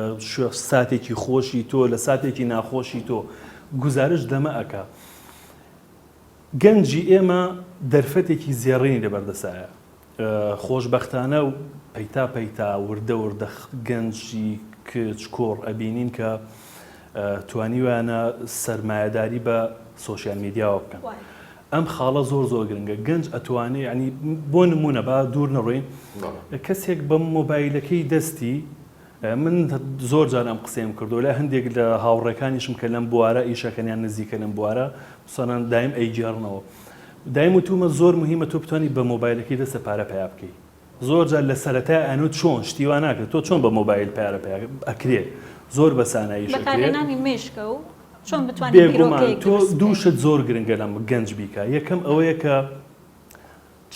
ساتێکی خۆشی تۆ، لە ساتێکی ناخۆشی تۆ، گوزارشت لەمە ئەکا. گەنجی ئێمە دەرفەتێکی زێڕینی لەبەردەسایە. خۆشبەختانە پەیتا پەیتا، وردە وردە گەنجی کچ، کوڕ ئەبینین کە توانیویانە سەرمایەداری بە سۆشیال میدیاوە بکەن. ئەم خاڵە زۆر زۆر گرنگە گەنج ئەتوانێ یانی بۆ نمونە با دوور نەڕۆین کەسێک بە مۆبایلەکەی دەستی من زۆر جار ئەم قسەیەم کردو لە هەندێک لە هاوڕێکانیشم کە لەم بوارە ئیشەکەن یان نزیکە لەم بوارە سەران دایم ئەیگێڕنەوە دایم وتومە زۆر مهمە تۆ بتوانی بە مۆبایلەکەی دەستە پارە پەیا بکەی زۆر جار لە سەرەتای ئەنوت چۆن شتی وا ناکرێت تۆ چۆن بە مۆبایل پارە پەیا ئەکرێ زۆر بە ساناییش ئەکرێ.
بەکارهێنانی مێشکە و چۆن بتوانی
بێگومان
بیرۆکەیەک
تۆ
دروست
دوو
بکەی.
شت زۆر گرنگە لەم گەنج بیکا یەکەم ئەوەیە کە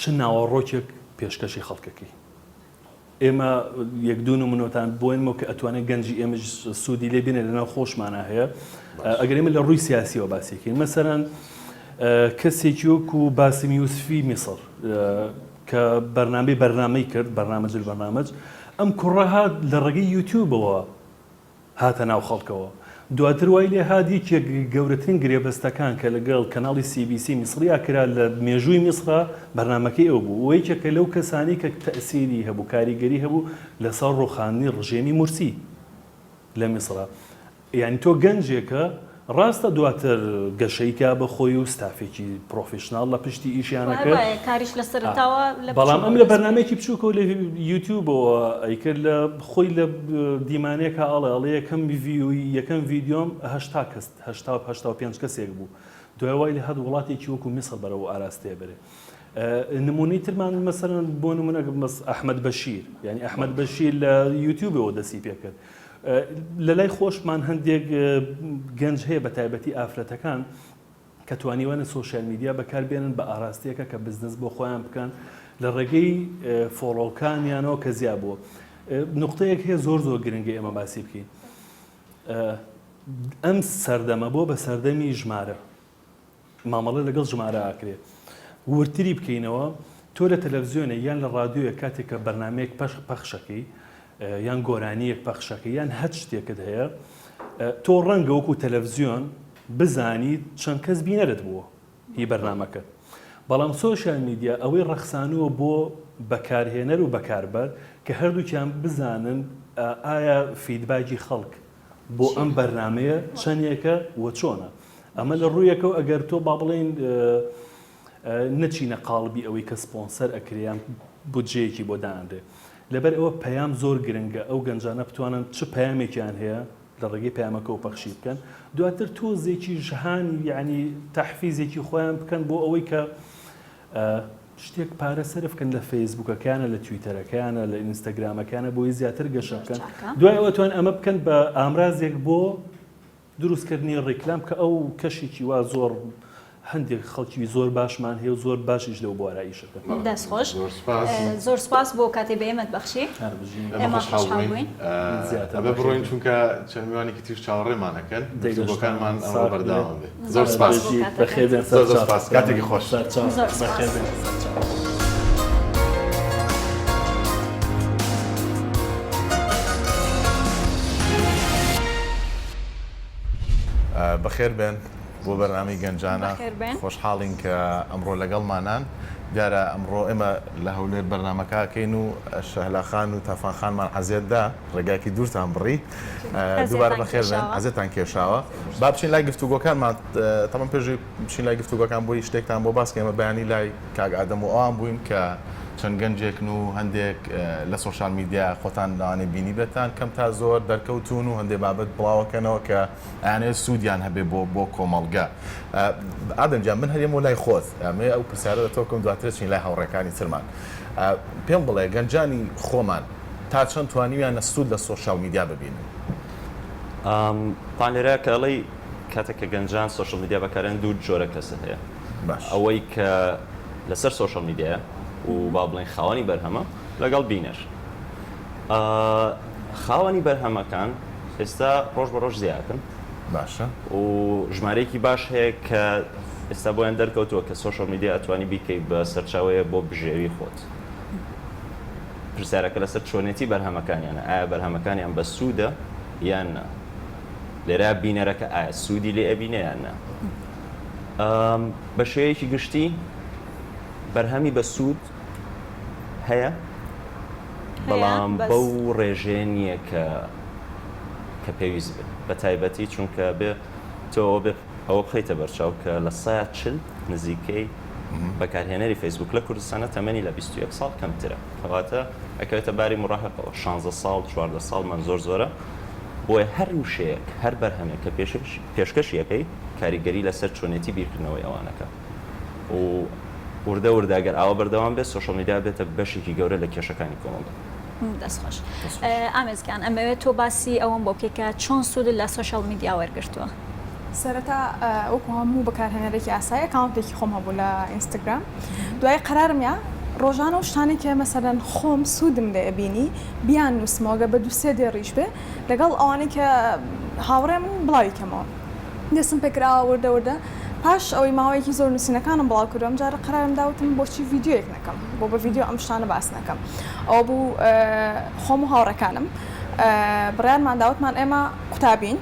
چ ناوەڕۆکێک پێشکەشی خەڵکەکەی ئێمە یەک دوو نمونەتان بۆینمەوە کە ئەتوانێت گەنجی ئێمەش سوودی لێ بینێ لەناو خۆشمانە هەیە ئەگەر ئێمە لە ڕووی سیاسیەوە باسیکەین مەسەلەن کەسێکی وەکو باسم یوسفی میسڕ کە بەرنامەی بەرنامەی کرد، برنامج البرنامج، ئەم کوڕە هات لە ڕێگەی یوتیوبەوە هاتە ناو خەڵکەوە. دواتر وای لێ هات یەکێک گەورەترین گرێبەستەکان کە لەگەڵ کەناڵی سی بی سی میسڕیا کرا لە مێژووی میسڕا بەرنامەکەی ئەو بوو و یەکێکە لەو کەسانەی کە تەئسیری هەبوو کاریگەری هەبوو لەسەر ڕووخاندنی ڕژێمی مورسی لە میسڕا. یانی تۆ گەنجێکە ڕاستە دواتر گەشەی کا بە خۆی و ستافێکی professional لە پشتی ئیشیانە کرد
وایە کاریش لە سەرەتاوە
لە بەڵام ئەم لە بەرنامەیەکی بچووکەوە لە یوتیوبەوە ئەیکرد لە خۆی لە دیمانەیەکا ئەڵێ ئەڵێ یەکەم view ی یەکەم ڤیدیۆم 80 کەس 85 کەسێک بوو دوای وای لە هەر وڵاتێکی وەکو میسر بەرەو ئاراستەیە بەرێ نمونەی ترمان مەسەرەن بۆ نمونە ئەحمەد بەشیر یعنی ئەحمەد بەشیر لە یوتیوبەوە دەستی پێکرد لەلای خۆشمان هەندێک گەنج هەیە بە تایبەتی ئافرەتەکان کە توانیوانە social media بەکاربێنن بە ئاراستەیەکە کە بزنس بۆ خۆیان بکەن لە ڕێگەی follow کانیانەوە کە زیا بووە نقطەیەک هەیە زۆر زۆر گرنگە ئێمە باسی بکەین ئەم سەردەمە بۆ بە سەردەمی ژمارە مامەڵە لەگەڵ ژمارە ئاکرێ. وردتری بکەینەوە، تۆ لە تەلەفزیۆنێک یان لە ڕادیۆیەک کاتێک کە بەرنامەیەک پەخشەکەی یان گۆرانییەک پەخشەکەی یان هەچ شتێکت هەیە، تۆ ڕەنگە وەکو تەلەفزیۆن بزانیت چەند کەس بینەرت بووە هی بەرنامەکەت. بەڵام social media ئەوەی ڕەخسانووە بۆ بەکارهێنەر و بەکاربەر کە هەردووکیان بزانن ئایا feedback ی خەڵک بۆ ئەم بەرنامەیە چەندێکە و چۆنە. ئەمە لە ڕوویەکەوە ئەگەر تۆ با بڵێین نەچینە قاڵبی ئەوەی کە سپۆنسەر ئەکرێ یان بودجەیەکی بۆ دانرێ لەبەر ئەوە پەیام زۆر گرنگە ئەو گەنجانە بتوانن چ پەیامێکیان هەیە لە ڕێگەی پەیامەکەەوە پەخشی بکەن دواتر تۆزێکی ژهانی یعنی تەحفیزێکی خۆیان بکەن بۆ ئەوەی کە شتێک پارە سەرف کەن لە فەیسبوکەکەیانە لە تویتەرەکەیانە لە ئینستاگرامەکانە بۆی زیاتر گەشە بکەن دوای ئەوە توان ئەمە بکەن بە ئامرازێک بۆ دروستکردنی ڕیکلام کە ئەو کەشێکی وا زۆر هەندێک خەڵکی زۆر باشمان هەیە و زۆر باشیش لەو بوارە ئیش ئەکەن.
دەست خۆش زۆر سوپاس بۆ کاتێ بە ئێمەت بەخشی.
هەر بژین.
ئێمە خۆشحاڵ بووین. ئەبێ بڕۆین چونکە چەند میوانێکی تریش چاوەڕێمان ئەکەن. گفتوگۆکانمان ئەمڕۆ بەردەوام بێ. زۆر سوپاس.
بەخێربێن.
زۆر زۆر سوپاس. کاتێکی خۆش.
سەرچاو. بەخێربێن. سەرچاو.
بەخێر بێن بۆ بەرنامەی گەنجانە خۆشحاڵین کە ئەمڕۆ لەگەڵمانان دیارە ئەمڕۆ ئێمە لە هەولێر بەرنامەکەکەین و شەهلا خان و تافان خانمان عەزێت دا ڕێگایەکی دوورتان بڕی دووبارە بەخێر بێن عەزێتان کێشاوە با بچین لای گفتوگۆکانمان تەمام پێش بچین لای گفتوگۆکان بۆی شتێکتان بۆ باس ئێمە بەیانی لای کاک ئادەم و ئەوان بووین کە چەند گەنجێکن و هەندێک لە social media خۆتان لەوانەیە بینیبێتان کەم تا زۆر دەرکەوتوون و هەندێک بابەت بڵاوەکەنەوە کە ئەیانەوێت سوودیان هەبێ بۆ بۆ کۆمەڵگە. ئادەم گیان من هەرێمەوە لای خۆت ئەمەوێ ئەو پرسیارە لە تۆ بکەم دواتر چین لای هاوڕێکانی ترمان. پێم بڵێ گەنجانی خۆمان تا چەند توانیویانە سوود لە social media ببینن؟
پان لێرە کە ئەڵێی کاتێک کە گەنجان social media بەکارێن دوو جۆرە کەسە هەیە. ئەوەی کە لەسەر social media یە و با بڵێین خاوەنی بەرهەمە لەگەڵ بینەر. خاوەنی بەرهەمەکان ئێستا ڕۆژ بە ڕۆژ زیاتن.
باشە.
و ژمارەیەکی باش هەیە کە ئێستا بۆیان دەرکەوتووە کە social media ئەتوانی بیکەی بە سەرچاوەیە بۆ بژێوی خۆت. پرسیارەکە لەسەر چۆنێتی بەرهەمەکانیانە، ئایا بەرهەمەکانیان بەسوودە یان نا؟ لێرە بینەرەکە ئایا سوودی لێ ئەبینێ یان نا؟ بە شێوەیەکی گشتی بەرهەمی بەسوود هەیە بەڵام بەو ڕێژەیە نییە کە کە پێویست بێت بە تایبەتی چونکە بێ تۆ ئەوە بێ ئەوە بخەیتە بەرچاو کە لە 40 نزیکەی بەکارهێنەری فەیسبوک لە کوردستانە تەمەنی لە 21 ساڵ کەمترە کەواتە ئەکەوێتە باری مراهقەوە 16 ساڵ 14 ساڵمان زۆر زۆرە بۆیە هەر وشەیەک هەر بەرهەمێک کە پێشکەشی ئەکەی کاریگەری لەسەر چۆنێتی بیرکردنەوەی ئەوان ئەکا و وردە وردە گەر ئاوا بەردەوام بێت social media بێتە بەشێکی گەورە لە کێشەکانی کۆمەڵگە.
دەست خۆش ئامێز گیان ئەمەوێت تۆ باسی ئەوەم بۆ بکەی کە چۆن سوودت لە social media وەرگرتووە؟
سەرەتا وەکو هەموو بەکارهێنەرێکی ئاسایی account ێکی خۆم هەبوو لە ئینستاگرام دوای قەرارم یا ڕۆژانە و شتانێک کە مەسەلەن خۆم سوودم لێ ئەبینی بیان نووسمەوە گەر بە دوو سێ دێڕیش بێ لەگەڵ ئەوانەی کە هاوڕێ من بڵاوی کەمەوە دەستم پێکراوە وردە وردە پاش ئەوەی ماوەیەکی زۆر نووسینەکانم بڵاو کردەوە ئەمجارە قەرارم دا وتم بۆچی ڤیدیۆیەک نەکەم بۆ بە ڤیدیۆ ئەم شتانە باس نەکەم ئەوە بوو خۆم و هاوڕێکانم بڕیارمان دا وتمان ئێمە قوتابین.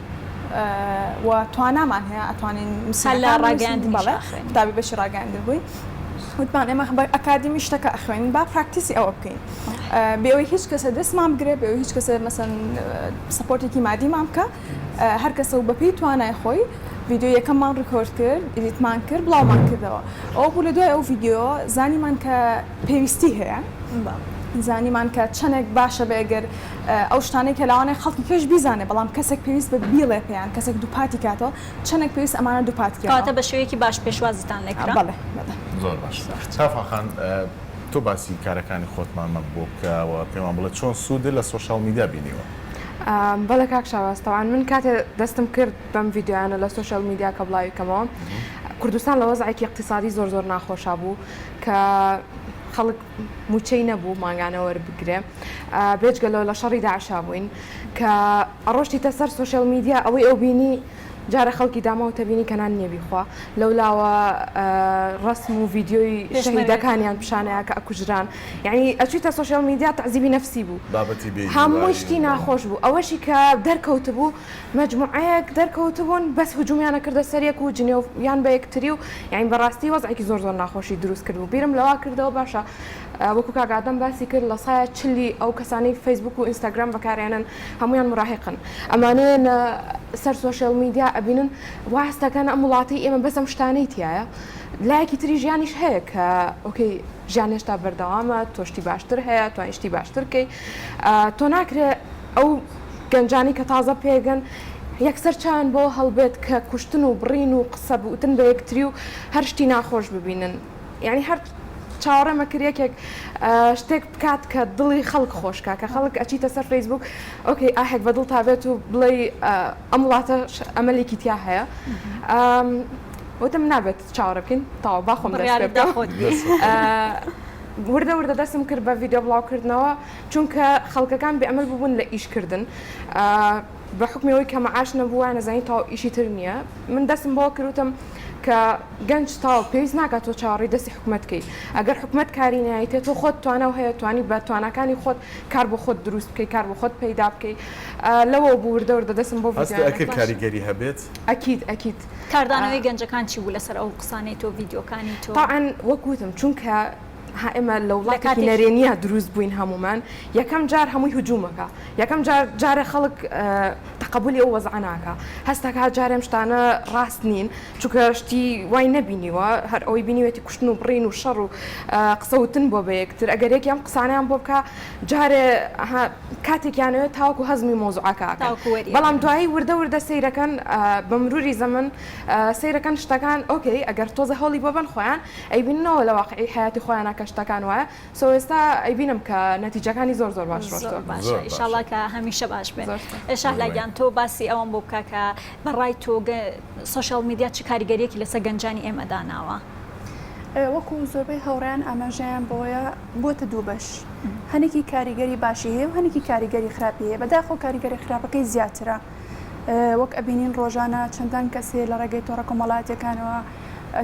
و توانامان هەیە ئەتوانین
هەر لە
نووسینەکان بنووسین
ڕاگەیاندنیش
بەڵێ
ئەخوێنین.
قوتابی بەشی ڕاگەیاندن بووین وتمان ئێمە بە ئەکادیمی شتەکە ئەخوێنین با practice ی ئەوە بکەین بێ ئەوەی هیچ کەسە دەستمان بگرێ بێ ئەوەی هیچ کەسە مەسەن support ێکی مادیمان بکا هەر کەسە و بەپێی توانای خۆی ڤیدیۆی یەکەممان record کرد edit مان کرد بڵاومان کردەوە ئەوە بوو لە دوای ئەو ڤیدیۆ زانیمان کە پێویستی هەیە زانیمان کە چەندێک باشە بێ گەر ئەو شتانەی کە لاوانەیە خەڵکی کەش بیزانێ بەڵام کەسێک پێویست بە بیڵێ پێیان کەسێک دووپاتی کاتەوە چەندێک پێویست ئەمانە دووپات کەنەوە.
کەواتە بە شێوەیەکی باش پێشوازیتان لێکرا.
بەڵێ بەڵێ.
زۆر باش تافا خان تۆ باسی کارەکانی خۆتمان بۆ بکە و پێمان بڵێ چۆن سوودت لە social media بینیوە؟
بەڵێ کاک شاواز تەوان من کاتێ دەستم کرد بەم ڤیدیۆیانە لە social media کە بڵاوی کەمەوە کوردستان لە وەزعێکی اقتصادی زۆر زۆر ناخۆشا بوو کە خەڵک موچەی نەبوو مانگانە وەربگرێ بێجگە لەوە لە شەڕی داعشا بووین کە ئەڕۆشتیتە سەر social media ئەوەی ئەو بینی جارە خەڵکی داماو تەبینی کە نان نیە بیخوا لەولاوە ڕەسم و ڤیدیۆی شەهیدەکانیان پیشانەیا کە ئەکوژران یعنی ئەچویتە social media تەعزیبی نەفسی بوو
بابەتی بێ
هەموو شتی ناخۆش بوو ئەوەشی کە دەرکەوتبوو مەجموعەیەک دەرکەوتبوون بەس هجومیان ئەکردە سەر یەک و جنێو یان بە یەکتری و یعنی بەڕاستی وەزعێکی زۆر زۆر ناخۆشی دروست کردبوو بیرم لەوە کردەوە باشە وەکو کاک ئادەم باسی کرد لە سایە چلی ئەو کەسانەی فەیسبوک و ئینستاگرام بەکارێنن هەموویان مراهقن ئەمانەیە نە سەر social media ئەبینن وا هەست دەکەن ئەم وڵاتەی ئێمە بەس ئەم شتانەی تیایە لایەکی تری ژیانیش هەیە کە okay ژیان هێشتا بەردەوامە تۆ شتی باشتر هەیە توانی شتی باشتر بکەی تۆ ناکرێ ئەو گەنجانی کە تازە پێگەن یەکسەر چاویان بۆ هەڵبێت کە کوشتن و بڕین و قسە بوتن بە یەکتری و هەر شتی ناخۆش ببینن یانی هەر چاوەڕێ مەکرد یەکێک شتێک بکات کە دڵی خەڵک خۆش کا کە خەڵک ئەچیتە سەر فەیسبوک okay ئاهێک بە دڵتا بێت و بڵێ ئەم وڵاتە ئەمەلێکی تیا هەیە وتم نابێت چاوەڕێ بکەین تاوا با خۆم دەست پێ بکەم وردە وردە دەستم کرد بە ڤیدیۆ بڵاوکردنەوە چونکە خەڵکەکان بێ ئەمەل ببوون لە ئیشکردن بە حوکمی ئەوەی کە مەعاش نەبوو وایان ئەزانی تەواو ئیشی تر نییە من دەستم بەوە کرد وتم کە گەنج تەواو پێویست ناکات تۆ چاوەڕێی دەستی حکومەت کەی ئەگەر حکومەت کاری نایتێ تۆ خۆت تواناو هەیە توانی بە تواناکانی خۆت کار بۆ خۆت دروست بکەی کار بۆ خۆت پەیدا بکەی لەوەوە بوو وردە وردە دەستم بۆ
هەستت
ڤیدیۆیانە
ئەکرد کاریگەری هەبێت؟
ئەکید ئەکید.
کاردانەوەی گەنجەکان چی بوو لەسەر ئەو قسانەی تۆ ڤیدیۆکانی تۆ؟
تەبعەن وەک وتم چونکە ها ئێمە لە
لە
وڵاتێکی
کاتێکی.
نەرێنییا دروست بووین هەموومان یەکەم جار هەمووی هجوومەکە یەکەم جار جارێ خەڵک تەقەبولی ئەو وەزعە ناکا هەست ئەکا جارێ ئەم شتانە ڕاست نین چونکە شتی وای نەبینیوە هەر ئەوەی بینیوێتی کوشتن و بڕین و شەڕ و قسە وتن بۆ بە یەکتر ئەگەر یەکێ ئەم قسانەیان بۆ بکا جارێ ها کاتێکیان ئەوێ تاوەکو هەزمی مەوزوعەکە ئەکەن
تاوەکو وەری
بەڵام
ئەگرن.
دوایی وردە وردە سەیرەکەن بە مروری زەمەن سەیرەکەن شتەکان okay ئەگەر تۆزێ هەوڵی بۆ بەن خۆیان ئەیبیننەوە لە واقعی حەیاتی خۆیانا کە شتەکان وایە so ئێستا ئەیبینم کە نەتیجەکانی زۆر زۆر باش
زۆر
ڕۆشتوە.
باشە
زۆر باشە.
ئیشاڵا کە هەمیشە باش بێ.
زۆر سوپاس.
شەهلا گیان تۆ باسی ئەوەم بۆ بکە کە بە ڕای تۆ social media چ کاریگەریەکی لەسەر گەنجانی ئێمە داناوە؟
وەکو زۆربەی هاوڕێیان ئاماژەیان بەوەیە بۆتە دوو بەش هەنێکی کاریگەری باشی هەیە و هەنێکی کاریگەری خراپی هەیە بەداخەوە کاریگەری خراپەکەی زیاترە وەک ئەبینین ڕۆژانە چەندان کەس هەیە لە ڕێگەی تۆڕە کۆمەڵایەتیەکانەوە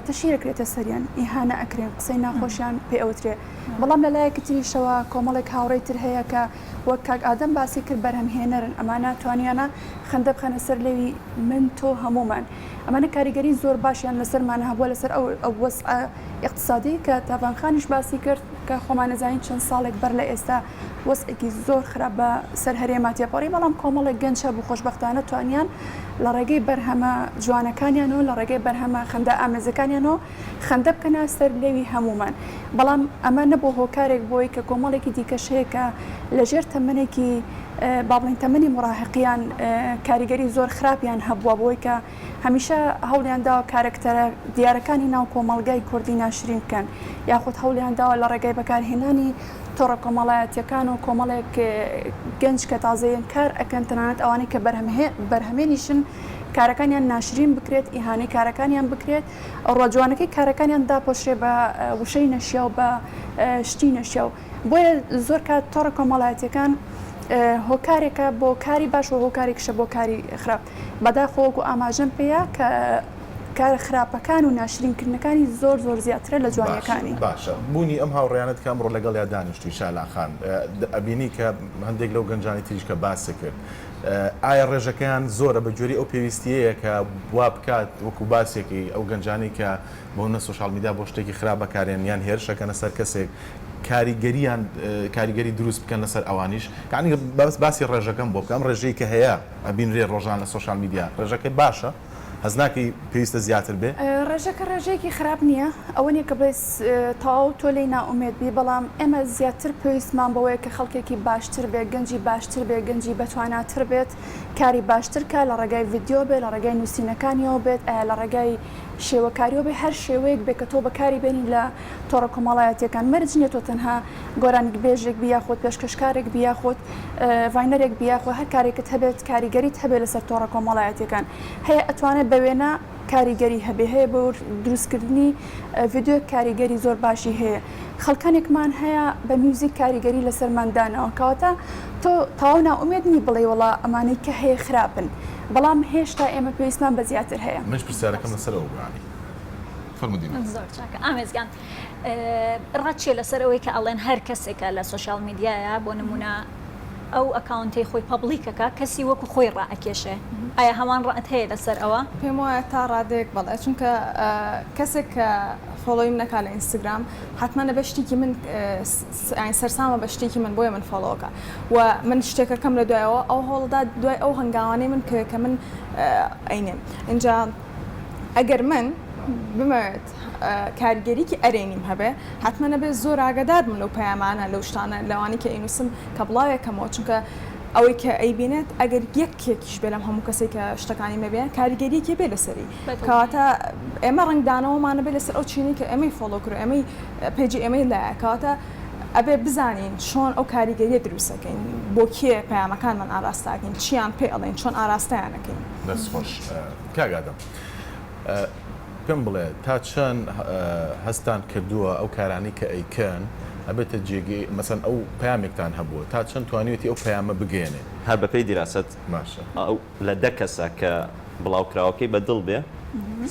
تەشهیر ئەکرێتە سەریان، ئیهانە ئەکرێن، قسەی ناخۆشیان پێ ئەوترێ. بەڵام لە لایەکی تریشەوە کۆمەڵێک هاوڕێی تر هەیە کە وەک کاک ئادەم باسی کرد بەرهەمهێنەرن، ئەمانە توانیانە خەندە بخەنە سەر لێوی من، تۆ، هەموومان. ئەمانە کاریگەری زۆر باشیان لەسەرمان هەبووە لەسەر ئەو ئەو وەزعە ئیقتسادی کە تاڤان خانیش باسی کرد کە خۆمان ئەزانین چەند ساڵێک بەر لە ئێستا وەزعێکی زۆر خراپ بە سەر هەرێما تێپەڕی، بەڵام کۆمەڵێک گەنج هەبوو خۆشبەختانە توانیان لە ڕێگەی بەرهەمە جوانەکانیانەوە، لە ڕێگەی بەرهەمە خەندە ئامێزەکانیانەوە خەندە بکەنە سەر لێوی هەموومان. بەڵام ئەمە نەبووە هۆکارێک بۆی کە کۆمەڵێکی دیکەش هەیە کە لە ژێر تەمەنێکی با بڵێین تەمەنی موراهقیان کاریگەری زۆر خراپیان هەبووە بۆی کە هەمیشە هەوڵیان داوە کارەکتەرە دیارەکانی ناو کۆمەڵگای کوردی ناشرین بکەن یاخود هەوڵیان داوە لە ڕێگای بەکارهێنانی تۆڕە کۆمەڵایەتیەکان و کۆمەڵێک گەنج کە تازەیەن کار ئەکەن تەنانەت ئەوانەی کە بەرهەمێنیشن کارەکانیان ناشرین بکرێت ئیهانەی کارەکانیان بکرێت ڕوە جوانەکەی کارەکانیان داپۆشرێ بە وشەی نەشیاو بە شتی نەشیاو بۆیە زۆر کات تۆڕە کۆمەڵایەتیەکان هۆکارێکە بۆ کاری باش و هۆکارێکیشە بۆ کاری خراپ بەداخەوە وەکو ئاماژەم پێیا کە کارە خراپەکان و ناشرینکردنەکانی زۆر زۆر زیاترە لە جوانیەکانی.
باشە بوونی ئەم هاوڕێیانەت کە ئەمڕۆ لەگەڵیا دانیشتووی شالا خان ئەبینی کە هەندێک لەو گەنجانی تریش کە باست کرد. ئایا ڕێژەکەیان زۆرە بە گوێرەی ئەو پێویستیەیە کە وا بکات وەکو باسێکی ئەو گەنجانەی کە بۆ نە سۆشیال میدیا بۆ شتێکی خراپ بەکارێن یان هێرش ئەکەنە سەر کەسێک کاریگەریان کاریگەری دروست بکەن لەسەر ئەوانیش یانی بەس باسی ڕێژەکەم بۆ بکە ئەم ڕێژەی کە هەیە ئەبینرێ ڕۆژان لە سۆشیال میدیا ڕێژەکەی باشە هەست ناکەی پێویستە زیاتر بێ؟
ڕێژەکە ڕێژەیەکی خراپ نییە ئەوە نییە کە بڵێی تەواو تۆ لێی نائومێد بی بەڵام ئێمە زیاتر پێویستمان بەوەیە کە خەڵکێکی باشتر بێ گەنجی باشتر بێ گەنجی بەتواناتر بێت کاری باشتر کا لە ڕێگای ڤیدیۆ بێ لە ڕێگای نووسینەکانیەوە بێت ئایا لە ڕێگای شێوەکاریەوە بێ هەر شێوەیەک بێ کە تۆ بەکاری بێنی لە تۆڕە کۆمەڵایەتیەکان مەرج نیە تۆ تەنها گۆرانیبێژێک بی یاخود پێشکەشکارێک بی یاخود ڤاینەرێک بی یاخود هەر کارێکت هەبێت کاریگەریت هەبێت لەسەر تۆڕە کۆمەڵایەتیەکان هەیە ئەتوانێت بە وێنە کاریگەری هەبێ هەیە بۆ دروستکردنی ڤیدیۆ کاریگەری زۆر باشی هەیە خەڵکانێکمان هەیە بە میوزیک کاریگەری لەسەرمان داناوە کەواتە تۆ تەواو نائومێد نی بڵێی وەڵا ئەمانەی کە هەیە خراپن بەڵام هێشتا ئێمە پێویستمان بە زیاتر هەیە.
منیش پرسیارەکەم لەسەر ئەوە بوو یانی فەرموو دیمەن.
زۆر چاکە ئامێز گیان ڕات چیە لەسەر ئەوەی کە ئەڵێن هەر کەسێکە لە سۆشیال میدیایە بۆ نمونە ئەو account ەی خۆی public ئەکا کەسی وەکو خۆی ڕائەکێشێ ئایا هەمان ڕات هەیە لەسەر ئەوە؟
پێم وایە تا ڕادەیەک بەڵێ چونکە کەسێک کە follow یم نەکا لە ئینستگرام حەتمەن ئەبێ شتێکی من یانی سەرسامە بە شتێکی من بۆیە من follow ئەکا و من شتێکەکەم لە دوایەوە ئەو هەوڵدا دوای ئەو هەنگاوانەی من کە کە من ئەینێم ئینجا ئەگەر من بمەوێت کاریگەریکی ئەرێنیم هەبێ حەتمەن ئەبێ زۆر ئاگادار بم لەو پەیامانە لەو شتانە لەوانەی کە ئەینووسم کە بڵاوێکەمەوە چونکە ئەوەی کە ئەیبینێت ئەگەر یەکێکیش بێ لەم هەموو کەسێک کە شتەکانی مەبێ کاریگەریەکی بێ لەسەری کەواتە ئێمە ڕەنگدانەوەمانە بێ لەسەر ئەو چینی کە ئێمەی follow کرد ئێمەی page ی ئێمەی لایە کەواتە ئەبێ بزانین چۆن ئەو کاریگەریە دروستەکەین بۆ کێ پەیامەکانمان ئاراستاکەین چیان پێ ئەڵێن چۆن ئاراستەیانەکەین.
دەست خۆش کاک ئادەم پێم بڵێ تا چەند هەستان کردووە ئەو کارانەی کە ئەیکەن ئەبێتە جێگەی مەسەن ئەو پەیامێکتان هەبووە تا چەند توانیوێتی ئەو پەیامە بگەیەنێ؟
هەر بەپێی دیراسەت
باشە.
ئەو لە دە کەسە کە بڵاوکراوەکەی بە دڵ بێ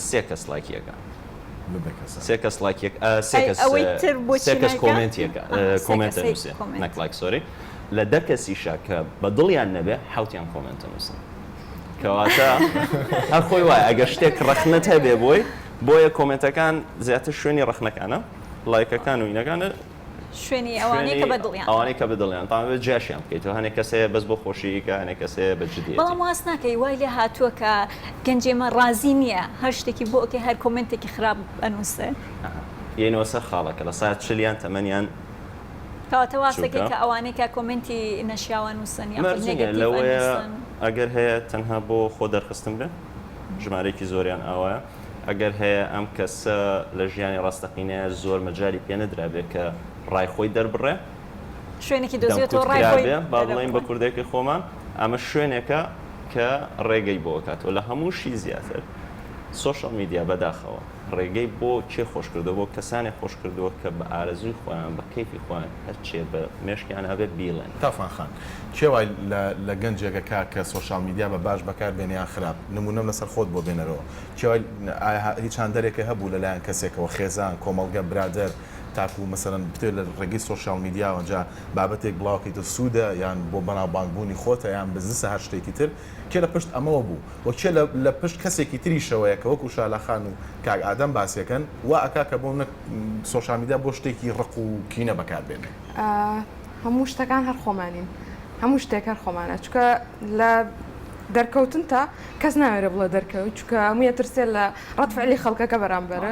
سێ کەس لایکی ئەکا.
لە دە کەسە.
سێ کەس لایکی ئەکا سێ
ئەی
کەس
ئەوەی تر بۆچی
سێ کەس
نایکا؟
comment ی ئەکا
ئەها سێ
comment
کەسەی
ئەنووسێ
comment.
نەک لایک sorry لە دە کەسیشا کە بە دڵیان نەبێ حەوتیان comment ئەنووسن. کەواتە هەر خۆی وایە ئەگەر شتێک ڕەخنەت هەبێ بۆی بۆیە comment ەکان زیاتر شوێنی ڕەخنەکانە لایکەکان و ئینەکانە
شوێنی ئەوانەی کە بەدڵیان
ئەوانەی کە بەدڵیان تاوان بێت جیاشیان بکەیتەوە هەنێک کەس هەیە بەس بۆ خۆشی کە هەنێک کەس هەیە بە جدیەتی
بەڵام واز ناکەی وای لێ هاتووە کە گەنجی ئێمە ڕازی نییە هەر شتێکی بۆ ئەکەی هەر comment ێکی خراپ ئەنووسێ
یەینەوە سەر خاڵەکە لە سایە چلیان تەمەنیان
کەواتە واز
چووکە.
دەکەی کە ئەوانەی کە comment ی نەشیاو ئەنووسن یاخود
مەرج نییە
negative
لەوەیە
ئەنووسن.
ئەگەر هەیە تەنها بۆ خۆ دەرخستن بێ ژمارەیەکی زۆریان ئاوایە ئەگەر هەیە ئەم کەسە لە ژیانی ڕاستەقینەیە زۆر مەجالی پێ نەدرابێ کە ڕای خۆی دەربڕێ
شوێنێکی دۆزیوەتەوە
دەمکوت
ڕای خۆی
کرابێ با بڵێین بە
دەربڕێ.
کوردێکی خۆمان ئەمە شوێنێکە کە ڕێگەی بۆ ئەکاتەوە لە هەمووشی زیاتر سۆشیال میدیا بەداخەوە ڕێگەی بۆ کێ خۆش کردووە؟ بۆ کەسانێک خۆش کردووە کە بە ئارەزووی خۆیان، بە کەیفی خۆیان هەرچێ بە مێشکیانا بێت بیڵێن.
تافان خان، کێ وای لە لە گەنجێک ئەکا کە سۆشیال میدیا بە باش بەکار بێنێ یان خراپ؟ نموونەم لەسەر خۆت بۆ بێنەرەوە. کێ وای ئایا هیچ هاندەرێکە هەبوو لە لایەن کەسێکەوە، خێزان، کۆمەڵگە، برادەر، تاکوو مەسەلەن بتەوێت لە ڕێگەی سۆشیال میدیاوە جا بابەتێک بڵاو کەیتەوە سوودە یان بۆ بەناوبانگ بوونی خۆتە یان بزنسە هەر شتێکی تر، کێ لە پشت ئەمەوە بوو و کێ لە لە پشت کەسێکی تریشەوەیە کە وەکو شالا خان و کاک ئادەم باسیەکەن وا ئەکا کە بۆ نە سۆشیال میدیا بۆ شتێکی ڕق و کینە بەکار بێنێ؟
هەموو شتەکان هەر خۆمانین هەموو شتێک هەر خۆمانە چونکە لە دەرکەوتنتا کەس ناوێرێ بڵێ دەرکەوی چونکە هەمووی ئەترسێ لە ڕەد فعلی خەڵکەکە بەرامبەرە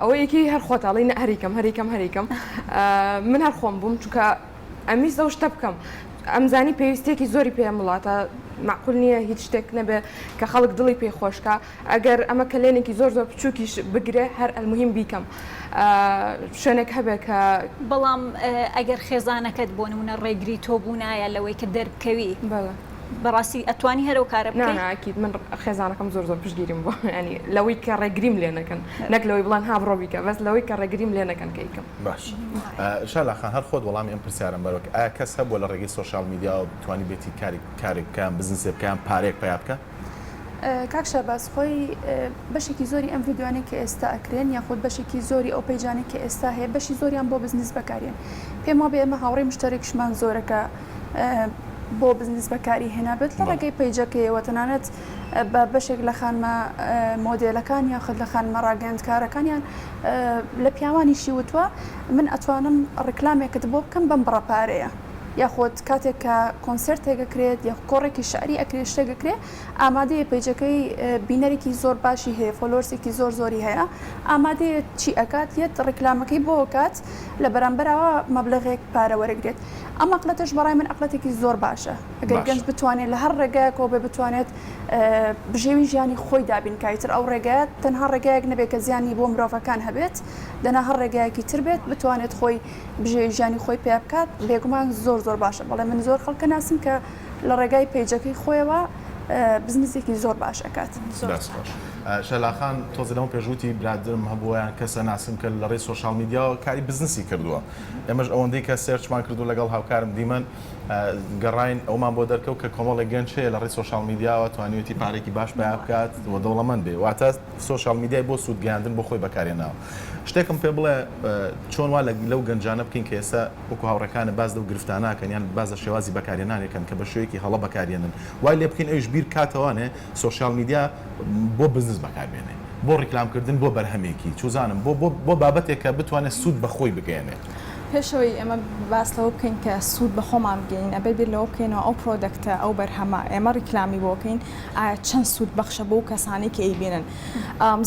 ئەوە یەکی هەر خۆتە ئەڵێی نە هەریکەم هەریکەم هەریکەم من هەر خۆم بووم چونکە ئەمویست ئەو شتە بکەم ئەمزانی پێویستیەکی زۆری پێ ئەم وڵاتە مەعقول نییە هیچ شتێک نەبێ کە خەڵک دڵی پێ خۆشکا ئەگەر ئەمە کەلێنێکی زۆر زۆر بچووکیش بگرێ هەر ئەلموهیم بیکەم شوێنێک هەبێ کە
بەڵام ئەگەر خێزانەکەت بۆ نمونە ڕێگری تۆ بوونایە لەوەی کە دەربکەوی
بەڵێ.
بەڕاستی ئەتوانی هەر ئەو کارە بکەی؟
نا نا ئەکید من خێزانەکەم زۆر زۆر پشتگیریم بووە یانی لەوەی کە ڕێگریم لێ نەکەن نەک لەوەی بڵێن ها بڕۆ بیکە بەس لەوەی کە ڕێگریم لێ نەکەن کە ئیکەم.
باش شالا خان هەر خۆت وەڵامی ئەم پرسیارەم بەرەوە کە ئایا کەس هەبووە لە ڕێگەی سۆشیال میدیاوە توانیبێتی کارێک کارێک بکا یان بزنسێ بکا یان پارەیەک پەیا بکا؟
کاک شەباز خۆی بەشێکی زۆری ئەم ڤیدیۆانەی کە ئێستا ئەکرێن یاخود بەشێکی زۆری ئەو page انەی کە ئێستا هەیە بەشی زۆریان بۆ بزنس بەکارێن پێم وابێ ئێمە هاوڕێی مشتەرێکشمان زۆرە کە. بۆ بزنس بەکاری هێنابێت لە ڕێگەی پەیجەکەیەوە تەنانەت بە بەشێک لە خانمە مۆدێلەکان یاخود لە خانمە ڕاگەیاندکارەکانیان لە پیاوانیشی وتووە من ئەتوانم ڕیکلامێکت بۆ بکەم بەم بڕە پارەیە یاخود کاتێک کە کۆنسێرتێک ئەکرێت یاخود کۆڕێکی شعری ئەکرێت شتێک ئەکرێ ئامادەیە پەیجەکەی بینەرێکی زۆر باشی هەیە followers ێکی زۆر زۆری هەیە ئامادەیە چی ئەکات یەت ڕیکلامەکەی بۆ ئەکات لە بەرامبەرەوە مەبلەغێک پارە وەرەگرێت ئەم ئەقلەتەش بەڕای من ئەقلەتێکی زۆر باشە ئەگەر گەنج بتوانێت لە هەر ڕێگایەکەوە بێ بتوانێت بژێوی ژیانی خۆی دابین کا ئیتر ئەو ڕێگایە تەنها ڕێگایەک نەبێت کە زیانی بۆ مرۆڤەکان هەبێت دەنا هەر ڕێگایەکی تر بێت بتوانێت خۆی بژێوی ژیانی خۆی پێ بکات بێگومان زۆر زۆر باشە بەڵێ من زۆر خەڵکە ناسم کە لە ڕێگای پەیجەکەی خۆیەوە بزنسێکی زۆر باش ئەکات.
دەست خۆش. شەلا خان تۆزێ لەمەو پێش وتی برادەرم هەبووە یان کەسە ناسم کە لە ڕێی social media وە کاری بزنسی کردووە ئێمەش ئەوەندەی کە search مان کردو لەگەڵ هاوکارم دیمەن گەڕاین ئەومان بۆ دەرکەوت کە کۆمەڵێک گەنج هەیە لە ڕێی social media وە توانیوێتی پارێکی باش پەیا بکات و دەوڵەمەند بێ واتە social media ی بۆ سوود گەیاندن بۆ خۆی بەکارهێناوە شتێکم پێ بڵێ چۆن وا لەو گەنجانە بکەین کە ئێستا وەکو هاوڕێکانت باس لەو گرفتانە ئەکەن یان باس لە شێوازی بەکارهێنانی ئەکەن کە بە شێوەیەکی هەڵە بەکارهێنن وای لێ بکەین ئەویش بیر بکاتەوانێ social media بۆ بزنس بەکار بێنێ بۆ ڕیکلام کردن بۆ بەرهەمێکی چوزانم بۆ بۆ بۆ بابەتێک کە بتوانێت سوود بە خۆی بگەیەنێ.
پێشەوەی ئێمە باس لەوە بکەین کە سوود بە خۆمان بگەینین ئەبێ بیر لەوە بکەینەوە ئەو product ە ئەو بەرهەمە ئێمە ڕیکلامی بۆ کەین ئایا چەند سوود بەخشە بۆ کەسانی کە ئەیبینن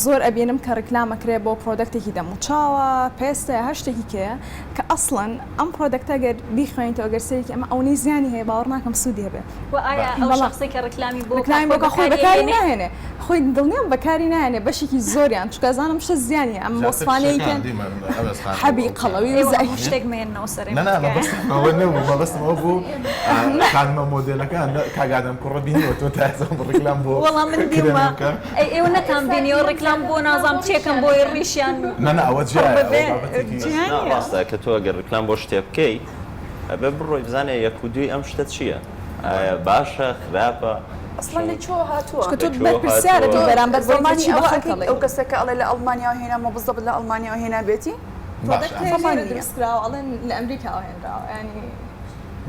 زۆر ئەبینم کە ڕیکلام ئەکرێ بۆ product ێکی دەموچاوە پێستە هەر شتێکی کەیە کە ئەسڵەن ئەم product ە گەر بیخوێنیتەوە گەر سەیرێکی ئەمە ئەونەی زیانی هەیە باوەڕ ناکەم سوودی هەبێ.
وە ئایا ئەو شەخسەی کە ڕیکلامی بۆ
ڕیکلامی بۆ خۆی بەکاری ناهێنێ خۆی دڵنیام بەکاری ناهێنێ بەشێکی زۆریان چونکە ئەزانم شتە زیانی هەیە ئەم وەسفانەی کە حەبی قەڵەوی و زەعیف
شتێک مەیەننەوە سەر
نا نا مەبەستم ئەوە نەبوو مەبەستم ئەوە بوو خانمە مۆدێلەکان کاک ئادەم کوڕە بینیوە تۆ تا ئێستا ڕیکلام بۆ
وەڵا من بیومە ئەی ئێوە نەتان بینیوە ڕیکلام بۆ نازانم چێکەم بۆی ڕیشیان
نا نا ئەوە جیایە ئەوە بابەتێکی
نا ڕاستە کە تۆ ئەگەر ڕیکلام بۆ شتێ بکەی ئەبێ بڕۆی بزانێ یەک و دووی ئەم شتە چییە ئایا باشە خراپە
ئەسڵەن لە کوێوە هاتووە
چونکە تۆ بەرپرسیارت بەرامبەر بەوەی کە چی بە خەڵک ئەڵێی
ئەو کەسە کە ئەڵێ لە ئەڵمانیاوە هێنامەوە بزەبت لە ئەڵمانیاوە هێنابێتی
product لێرە دروست کراوە ئەڵێن لە ئەمریکاوە هێنراوە یانی.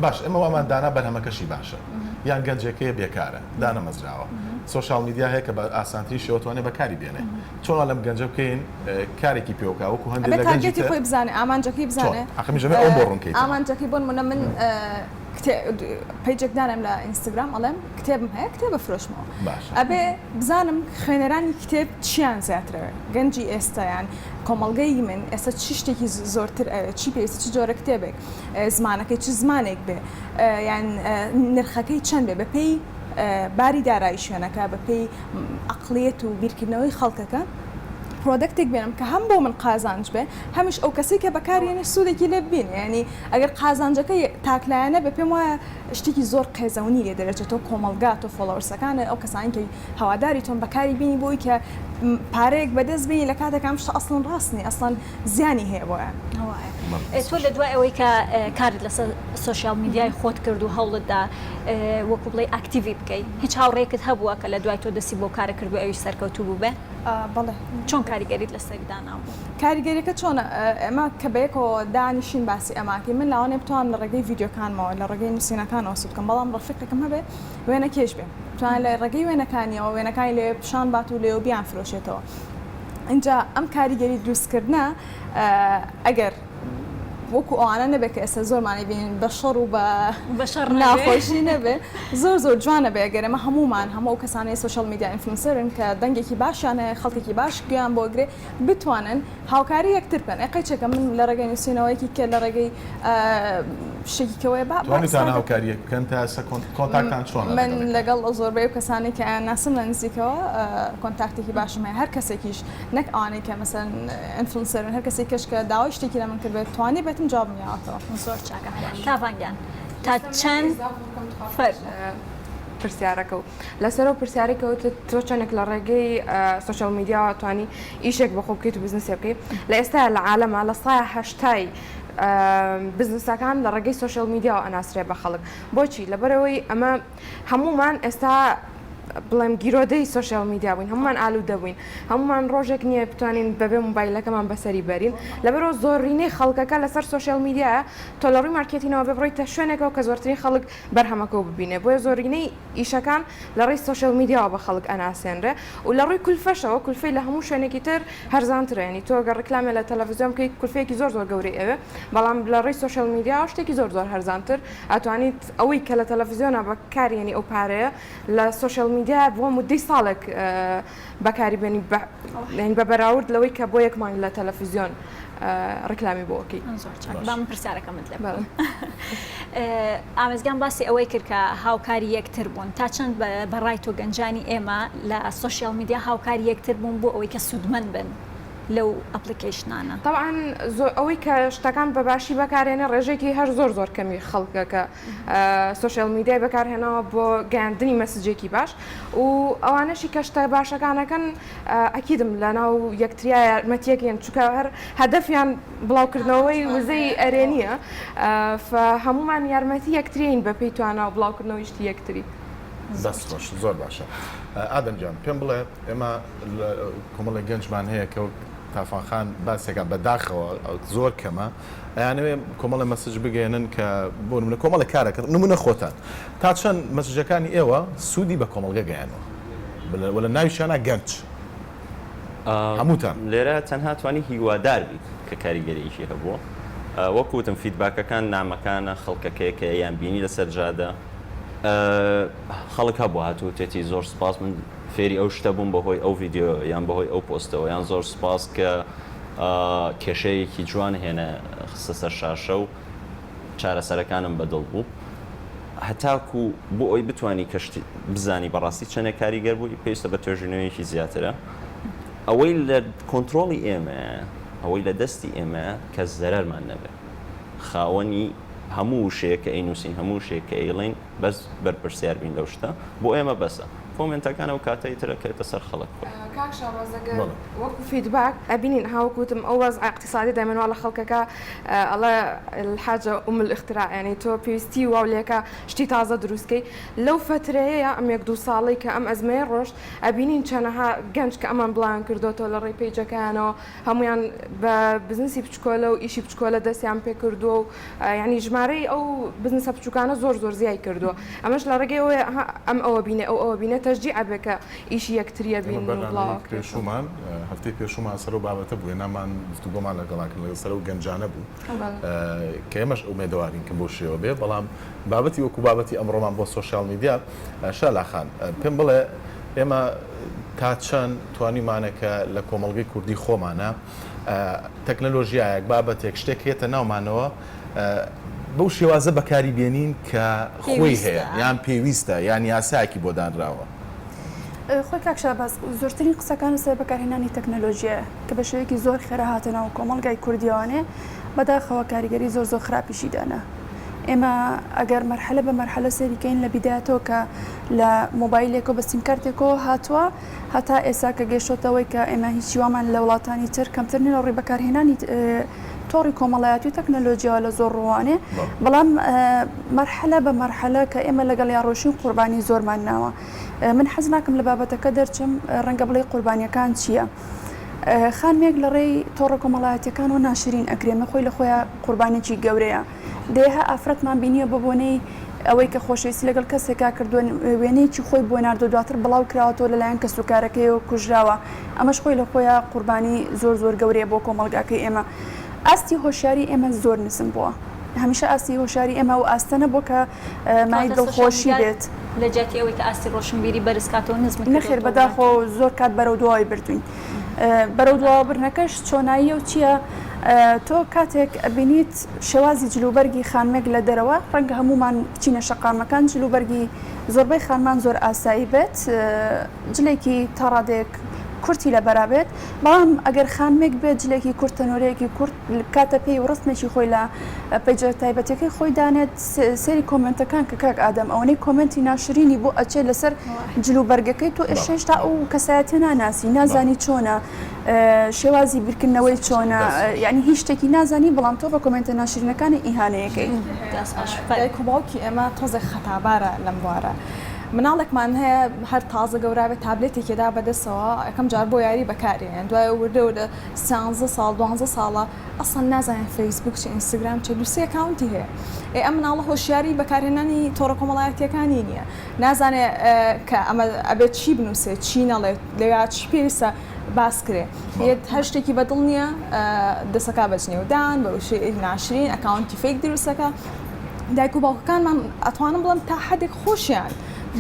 باش ئێمە وامان دانا بەرهەمەکەشی باشە یان گەنجێک هەیە بێکارە دانەمەزراوە social media هەیە کە بە ئاسانترین شێوە توانێ بەکاری بێنێ چۆن وا لەم گەنجە بکەین کارێکی پێ بکا وەکو هەندێک
ئەبێ
لە گەنجی
target ی
تر
خۆی بزانێ ئامانجەکەی
چۆن
بزانێ
ئاخر منیش ئەمەوێ ئەوەم بۆ ڕوون کەیتەوە.
ئامانجەکەی بۆ نمونە من کتێ پەیجێک دانێم لە ئینستاگرام ئەڵێم کتێبم هەیە کتێب ئەفرۆشمەوە
باشە
ئەبێ بزانم خوێنەرانی کتێب چیان زیاتر ئەوێ گەنجی ئێستا یان کۆمەڵگەی من ئێستا چ شتێکی زۆرتر ئەوێ چی پێویستە چ جۆرە کتێبێک زمانەکەی چ زمانێک بێ یان نرخەکەی چەند بێ بەپێی باری دارایی شوێنەکە بەپێی عەقڵیەت و بیرکردنەوەی خەڵکەکە product ێک بێنم کە هەم بۆ من قازانج بێ هەمیش ئەو کەسەی کە بەکارێنێ سوودێکی لێ ببینێ یانی ئەگەر قازانجەکە تاکلایەنە بێ پێم وایە شتێکی زۆر قێزەونی لێ دەرەچێت تۆ کۆمەڵگا تۆ followers ەکانت ئەو کەسانی کە هەواداری تۆن بەکاری بینی بۆی کە پارەیەک بەدەست بینی لە کاتێکا ئەم شتە ئەسڵەن ڕاست نیە ئەسڵەن زیانی هەیە بۆیان.
وایە تۆ لە دوای ئەوەی کە کارت لەسەر social media ی خۆت کرد و هەوڵت دا وەکو بڵێی active ی بکەی هیچ هاوڕێیەکت هەبووە کە لە دوای تۆ دەستی بۆ کارە کردووە ئەویش سەرکەوتوو بووبێ؟
بەڵێ.
چۆن کاریگەریت لەسەری دانابوو؟
کاریگەریەکە چۆنە ئێمە کە بەیەکەوە دانیشین باسی ئەماکەین من لاوانەیە بتوانم لە ڕێگەی ڤیدیۆکانمەوە لە ڕێگەی نووسینەکانەوە سوود بکەم بەڵام ڕەفیقێکم هەبێ وێنەکێش بێ بتوانێت لە ڕێگەی وێنەکانیەوە وێنەکانی لەوێ پیشان بات و لەوێ بیانفرۆشێتەوە ئینجا ئەم کاریگەری دروستکردنە ئەگەر وەکو ئەوانە نەبێت کە ئێستا زۆرمانی بینین بە شەڕ و بە شەڕ ناخۆشی نەبێ زۆر زۆر جوانە بێ ئەگەر ئێمە هەمومان هەموو ئەو کەسانەی social media influencer ن کە دەنگێکی باشیان هەیە خەڵکێکی باش گوێیان بۆ گرێ بتوانن هاوکاری یەکتر بکەن ئێ قەیچێکە من لە ڕێگەی نووسینەوەیەکی کە لە ڕێگەی شتێکی کەوەیە با
توانیتان هاوکاری یەک بکەن تا ئێستا contact تان چۆنە
من لەگەڵ زۆربەی ئەو کەسانەی کە ئەیانناسم لە نزیکەوە contact ێکی باشم هەیە هەر کەسێکیش نەک ئەوانەی کە مەسەن influencer ن هەر کەسێک کەش کە داوای شتێکی لە من کردبێت توانی بێتم جوابم یاوەتەوە.
زۆر چاکە تاڤان گیان تا چەند فەرموو.
پرسیارەکە و لەسەر ئەو پرسیارەی کە وتت تۆ چەندێک لە ڕێگەی social media وە توانی ئیشێک بە خۆ بکەیت و بزنسێ بکەیت لە ئێستا لە عالەما لە سایە هەشتای بزنسەکان لە ڕێگەی social media وە ئەناسرێ بە خەڵک بۆچی لەبەرئەوەی ئەمە هەموومان ئێستا. بڵێم گیرۆدەی سۆشیال میدیا بووین هەمومان ئالوودە بووین هەمومان ڕۆژێک نییە بتوانین بەبێ مۆبایلەکەمان بەسەری بەرین لەبەرەوە زۆرینەی خەڵکەکە لەسەر سۆشیال میدیایە تۆ لە ڕووی مارکێتینەوە بێ بڕۆیتە شوێنێکەوە کە زۆرترین خەڵک بەرهەمەکەو ببینێ بۆیە زۆرینەی ئیشەکان لە ڕێی سۆشیال میدیاوە بە خەڵک ئەناسێنرێ و لە ڕووی کولفەشەوە کولفەی لە هەموو شوێنێکی تر هەرزانترە یانی تۆ گەر ڕیکلامێ لە تەلەفزیۆن بکەی کولفەیەکی زۆر زۆر گەورەی ئەوێ بەڵام لە ڕێی سۆشیال میدیاوە شتێکی زۆر زۆر هەرزانتر ئەتوانیت ئەوەی کە لە تەلەفزیۆنا بە کار یەنی ئەو پارەیە لە سۆشیال میدیا بۆ مودەی ساڵێک بەکاری بێنی بە یانی بە بەراورد لەوەی کە بۆ یەک مانگ لە تەلەفزیۆن ڕیکلامی بۆ ئەکەی.
زۆر چاک با من پرسیارەکەمت لێ بکەم. ئامێزگان باسی ئەوەی کرد کە هاوکاری یەکتر بوون تا چەند بە ڕای تۆ گەنجانی ئێمە لە سۆشیال میدیا هاوکاری یەکتر بوون بۆ ئەوەی کە سوودمەند بن لەو ئەپلیکەیشنانە؟
تەبعەن ئەوەی کە شتەکان بە باشی بەکارێنێ ڕێژەیەکی هەر زۆر زۆر کەمی خەڵکە کە سۆشیال میدیای بەکارهێناوە بۆ گەیاندنی message ێکی باش و ئەوانەشی کە شتە باشەکانەکەن ئەکیدم لەناو یەکتریا یارمەتیەکەن چونکە هەر هەدەفیان بڵاوکردنەوەی وزەی ئەرێنیە فە هەموومان یارمەتی یەکترین بە پێی توانا و بڵاوکردنەوەی شتی یەکتری.
دەست خۆش زۆر باشە ئادەم گیان پێم بڵێ ئێمە کۆمەڵێک گەنجمان هەیە کە وەک تافان خان باسێکا بە داخەوە زۆر کەمە ئەیانەوێ کۆمەڵێ message بگەیەنن کە بۆ نمونە کۆمەڵێک کارەکەن نمونە خۆتان تا چەند message ەکانی ئێوە سوودی بە کۆمەڵگە گەیانوە وە لە ناویشیانا گەنج هەمووتان.
لێرە تەنها توانی هیوادار بیت کە کاریگەریی هەبووە وەکو وتم feedback ەکان نامەکانە خەڵکەکەیە کە یان بینی لەسەر جادە خەڵک هەبوو هاتووتێتی زۆر سوپاس من فێری ئەو شتە بووم بەهۆی ئەو ڤیدیۆ یان بەهۆی ئەو پۆستەوە یان زۆر سوپاس کە کێشەیەکی جوان هێنە خستە سەر شاشە و چارەسەرەکانم بەدڵ بوو هەتاکو بۆ ئەوی بتانی کەشتی بزانی بەڕاستی چەندێک کاریگەر بووی پێویستە بە توێژینەوەیەکی زیاترە ئەوەی لە کۆنترۆڵی ئێمە ئەوەی لە دەستی ئێمە کە زەرەرمان نەبێت خاوەنی هەموو وشەیە کە ئەینووسین هەموو شتێک کە ئەیڵێین بەس بەرپرسیار بین لەو شتە بۆ ئێمە بەسە کۆمێنتەکان ئەو کاتەی ترە کەێتە سەر خەڵک خۆی.
کاک شاباز ئەگەر وەکو feedback ئەبینین ها وەکو وتم ئەو وەزعە اقتصادیە دایمەن وا لە خەڵکەکە ئەڵێ الحاجە ام الاختراع یانی تۆ پێویستی واو لێکە شتی تازە دروست کەی لەو فەترەیەیا ئەم یەک دوو ساڵەی کە ئەم ئەزمەیە ڕۆشت ئەبینین چەنەها گەنج کە ئەمان بڵاویان کردۆتەوە لە ڕێی پەیجەکەیانەوە هەموویان بە بزنسی بچکۆلە و ئیشی بچکۆلە دەستیان پێکردووە و یانی ژمارەی ئەو بزنسە بچووکانە زۆر زۆر زیای کردووە ئەمەش لە ڕێگەی ئەوەیە ئەها ئەم ئەوە بینێ ئەو ئەوە بینێ تەشجیع ئەبێ کە ئیشی یەکتریە
ئێمە
بین و
بەرنامەی
بڵاوە کرێتەوە.
پێشوومان هەفتەی پێشوومان سەر ئەو بابەتە بوو هێنامان گفتوگۆمان لەگەڵا کرد لەگەڵ سەر ئەو گەنجانە بوو
بەڵێ.
کە ئێمەش ئومێدەوارین کە بەو شێوە بێ بەڵام بابەتی وەکو بابەتی ئەمڕۆمان بۆ سۆشیال میدیا شالا خان پێم بڵێ ئێمە تا چەند توانیومانە کە لە کۆمەڵگەی کوردی خۆمانە تەکنەلۆژیایەک، بابەتێک، شتێک هێتە ناومانەوە بەو شێوازە بەکاری بێنین کە خۆی هەیە یان پێویستە یان یاسایەکی بۆ دانراوە.
خۆی کاک شاباز زۆرترین قسەکان لەسەر بەکارهێنانی تەکنەلۆژیایە کە بە شێوەیەکی زۆر خێرا هاتە ناو کۆمەڵگای کوردیەوانێ بەداخەوە کاریگەری زۆر زۆر خراپیشی دانا. ئێمە ئەگەر مەرحەلە بە مەرحەلە سەیری کەین لە بیدایەتەوە کە لە مۆبایلێکەوە بە سیمکارتێکەوە هاتووە هەتا ئێستا کە گەیشتۆتە ئەوەی کە ئێمە هیچ وامان لە وڵاتانی تر کەمتر نیە لە ڕووی بەکارهێنانی تۆڕی کۆمەڵایەتی و تەکنەلۆجیاوە لە زۆر ڕووانێ بەڵام مەرحەلە بە مەرحەلە کە ئێمە لەگەڵ یا ڕۆشین قوربانی زۆرمان ناوە من حەز ناکەم لە بابەتەکە دەرچم ڕەنگە بڵێ قوربانیەکان چییە؟ خانمێک لە ڕێی تۆڕە کۆمەڵایەتیەکانەوە ناشرین ئەکرێ مە خۆی لە خۆیا قوربانێکی گەورەیە دەیەها ئافرەتمان بینیوە بە بۆنەی ئەوەی کە خۆشەویستی لەگەڵ کەسێکا کردووە وێنەیەکی خۆی بۆ ناردووە دواتر بڵاو کراوەتەوە لەلایەن کەسوکارەکەیەوە کوژراوە ئەمەش خۆی لە خۆیا قوربانی زۆر زۆر گەورەیە بۆ کۆمەڵگاکەی ئێمە ئاستی هۆشیاری ئێمە زۆر نزم بووە هەمیشە ئاستی هۆشیاری ئێمە ئەو ئاستە نەبووە کە مایەی
کەواتە سۆشیال
دڵخۆشی
میدیا
بێت.
لە جیاتی ئەوەی کە ئاستی ڕۆشنبیری بەرز کاتەوە نزمی
نەخێر
کردۆتەوە
بەداخەوە زۆر کات بەرەو دواوەی بردووین. بەرەو دواوە بردنەکەش چۆناییە و چییە؟ تۆ کاتێک ئەبینیت شێوازی جلوبەرگی خانمێک لە دەرەوە، ڕەنگە هەموومان بچینە شەقامەکان جلوبەرگی زۆربەی خانمان زۆر ئاسایی بێت، جلێکی تا ڕادەیەک کورتی لەبەرا بێت، بەڵام ئەگەر خانمێک بێت جلێکی کورت تەنۆرەیەکی کورت بکاتە پێی و ڕسمێکی خۆی لە پەیجە تایبەتەکەی خۆی دانێت سەیری کۆمێنتەکان کە کاک ئادەم ئەوەنەی کۆمێنتی ناشرینی بۆ ئەچێ لەسەر جل و بەرگەکەی تۆ ئێش هێشتا ئەو کەسایەتیە ناناسی نازانی چۆنە شێوازی بیرکردنەوەی چۆنە یعنی هیچ شتێکی نازانی بەڵام تۆ بە کۆمێنتە ناشرینەکانی ئیهانەیەکەی.
دایک و باوکی ئێمە تۆزێک خەتابارە لەم بوارە. مناڵێکمان هەیە هەر تازە گەورا بێت تابلێتێکی دا بەدەستەوە یەکەم جار بۆ یاری بەکاری هێن دوای وردە وردە سیانزە ساڵ دوانزە ساڵە ئەسڵەن نازانێت فەیسبوک چیە ئینستگرام چیە دوو سێ account ی هەیە ئێ ئەم مناڵە هۆشیاری بەکارهێنانی تۆڕە کۆمەڵایەتیەکانی نییە نازانێ کە ئەمە ئەبێت چی بنووسێت چی نەڵێت لەویا چی پێویستە باس کرێ یەت هەر شتێکی بەدڵ نییە دەسەکا بە جنێودان بە وشەی ناشرین account ی fake دروستەکە دایک و باوکەکانمان ئەتوانم بڵێم تا حدێک خۆشیان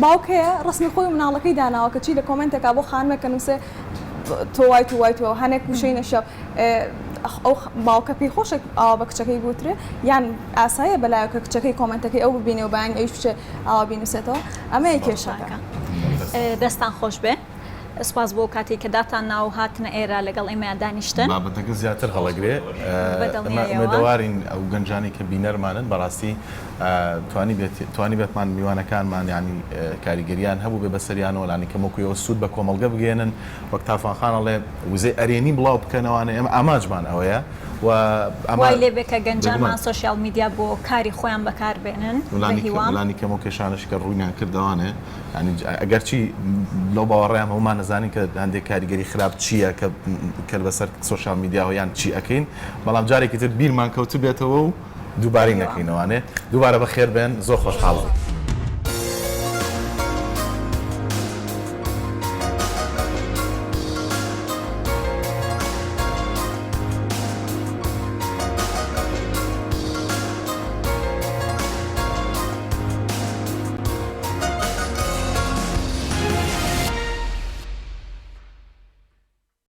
باوک هەیە ڕسمی خۆی و مناڵەکەی داناوە کەچی لە comment ێکا بۆ خانمێک کە نووسێ تۆ وای تۆ وای تۆ هەنێک وشەی نەشیاو ئەو باوکە پێی خۆشە ئاوا بە کچەکەی بوترێ یان ئاساییە بەلایەوە کە کچەکەی comment ەکەی ئەو ببینێ و بەیانی ئەویش بچێ ئاوا بینوسێتەوە ئەمەیە کێشەکە.
دەستان خۆش بێ سوپاس بۆ ئەو کاتەی کە داتان نا و هاتنە ئێرە لەگەڵ ئێمەیا دانیشتن.
بابەتەکە زیاتر هەڵەگرێ
بە
ئێمە
دڵنیایەوە.
ئومێدەوارین ئەو گەنجانەی کە بینەرمانن بەڕاستی توانیبێت توانیبێتمان میوانەکانمان یانی کاریگەریان هەبووبێ بەسەریانەوە لانی کەم وەکو ئێوە سوود بە کۆمەڵگە بگەیەنن وەک تافان خان ئەڵێ وزەی ئەرێنی بڵاو بکەنەوانێ ئێمە ئامانجمان ئەوەیە و ئەمە
وای لێ بێ کە گەنجانمان
بێگومان.
social media بۆ کاری خۆیان بەکار بێنن بە
لانی
هیوام.
لانی کەم ئەو کێشانەش کە ڕوونیان کردەوانێ یانی ئەگەرچی لەو باوەڕەیام هەموومان ئەزانین کە هەندێک کاریگەری خراپ چییە کە کە بەسەر social media وە یان چی ئەکەین بەڵام جارێکی تر بیرمان کەوتبێتەوە و دووبارەی نەکەینەوانێ دووبارە بەخێر بێن زۆر خۆشحاڵ بووین.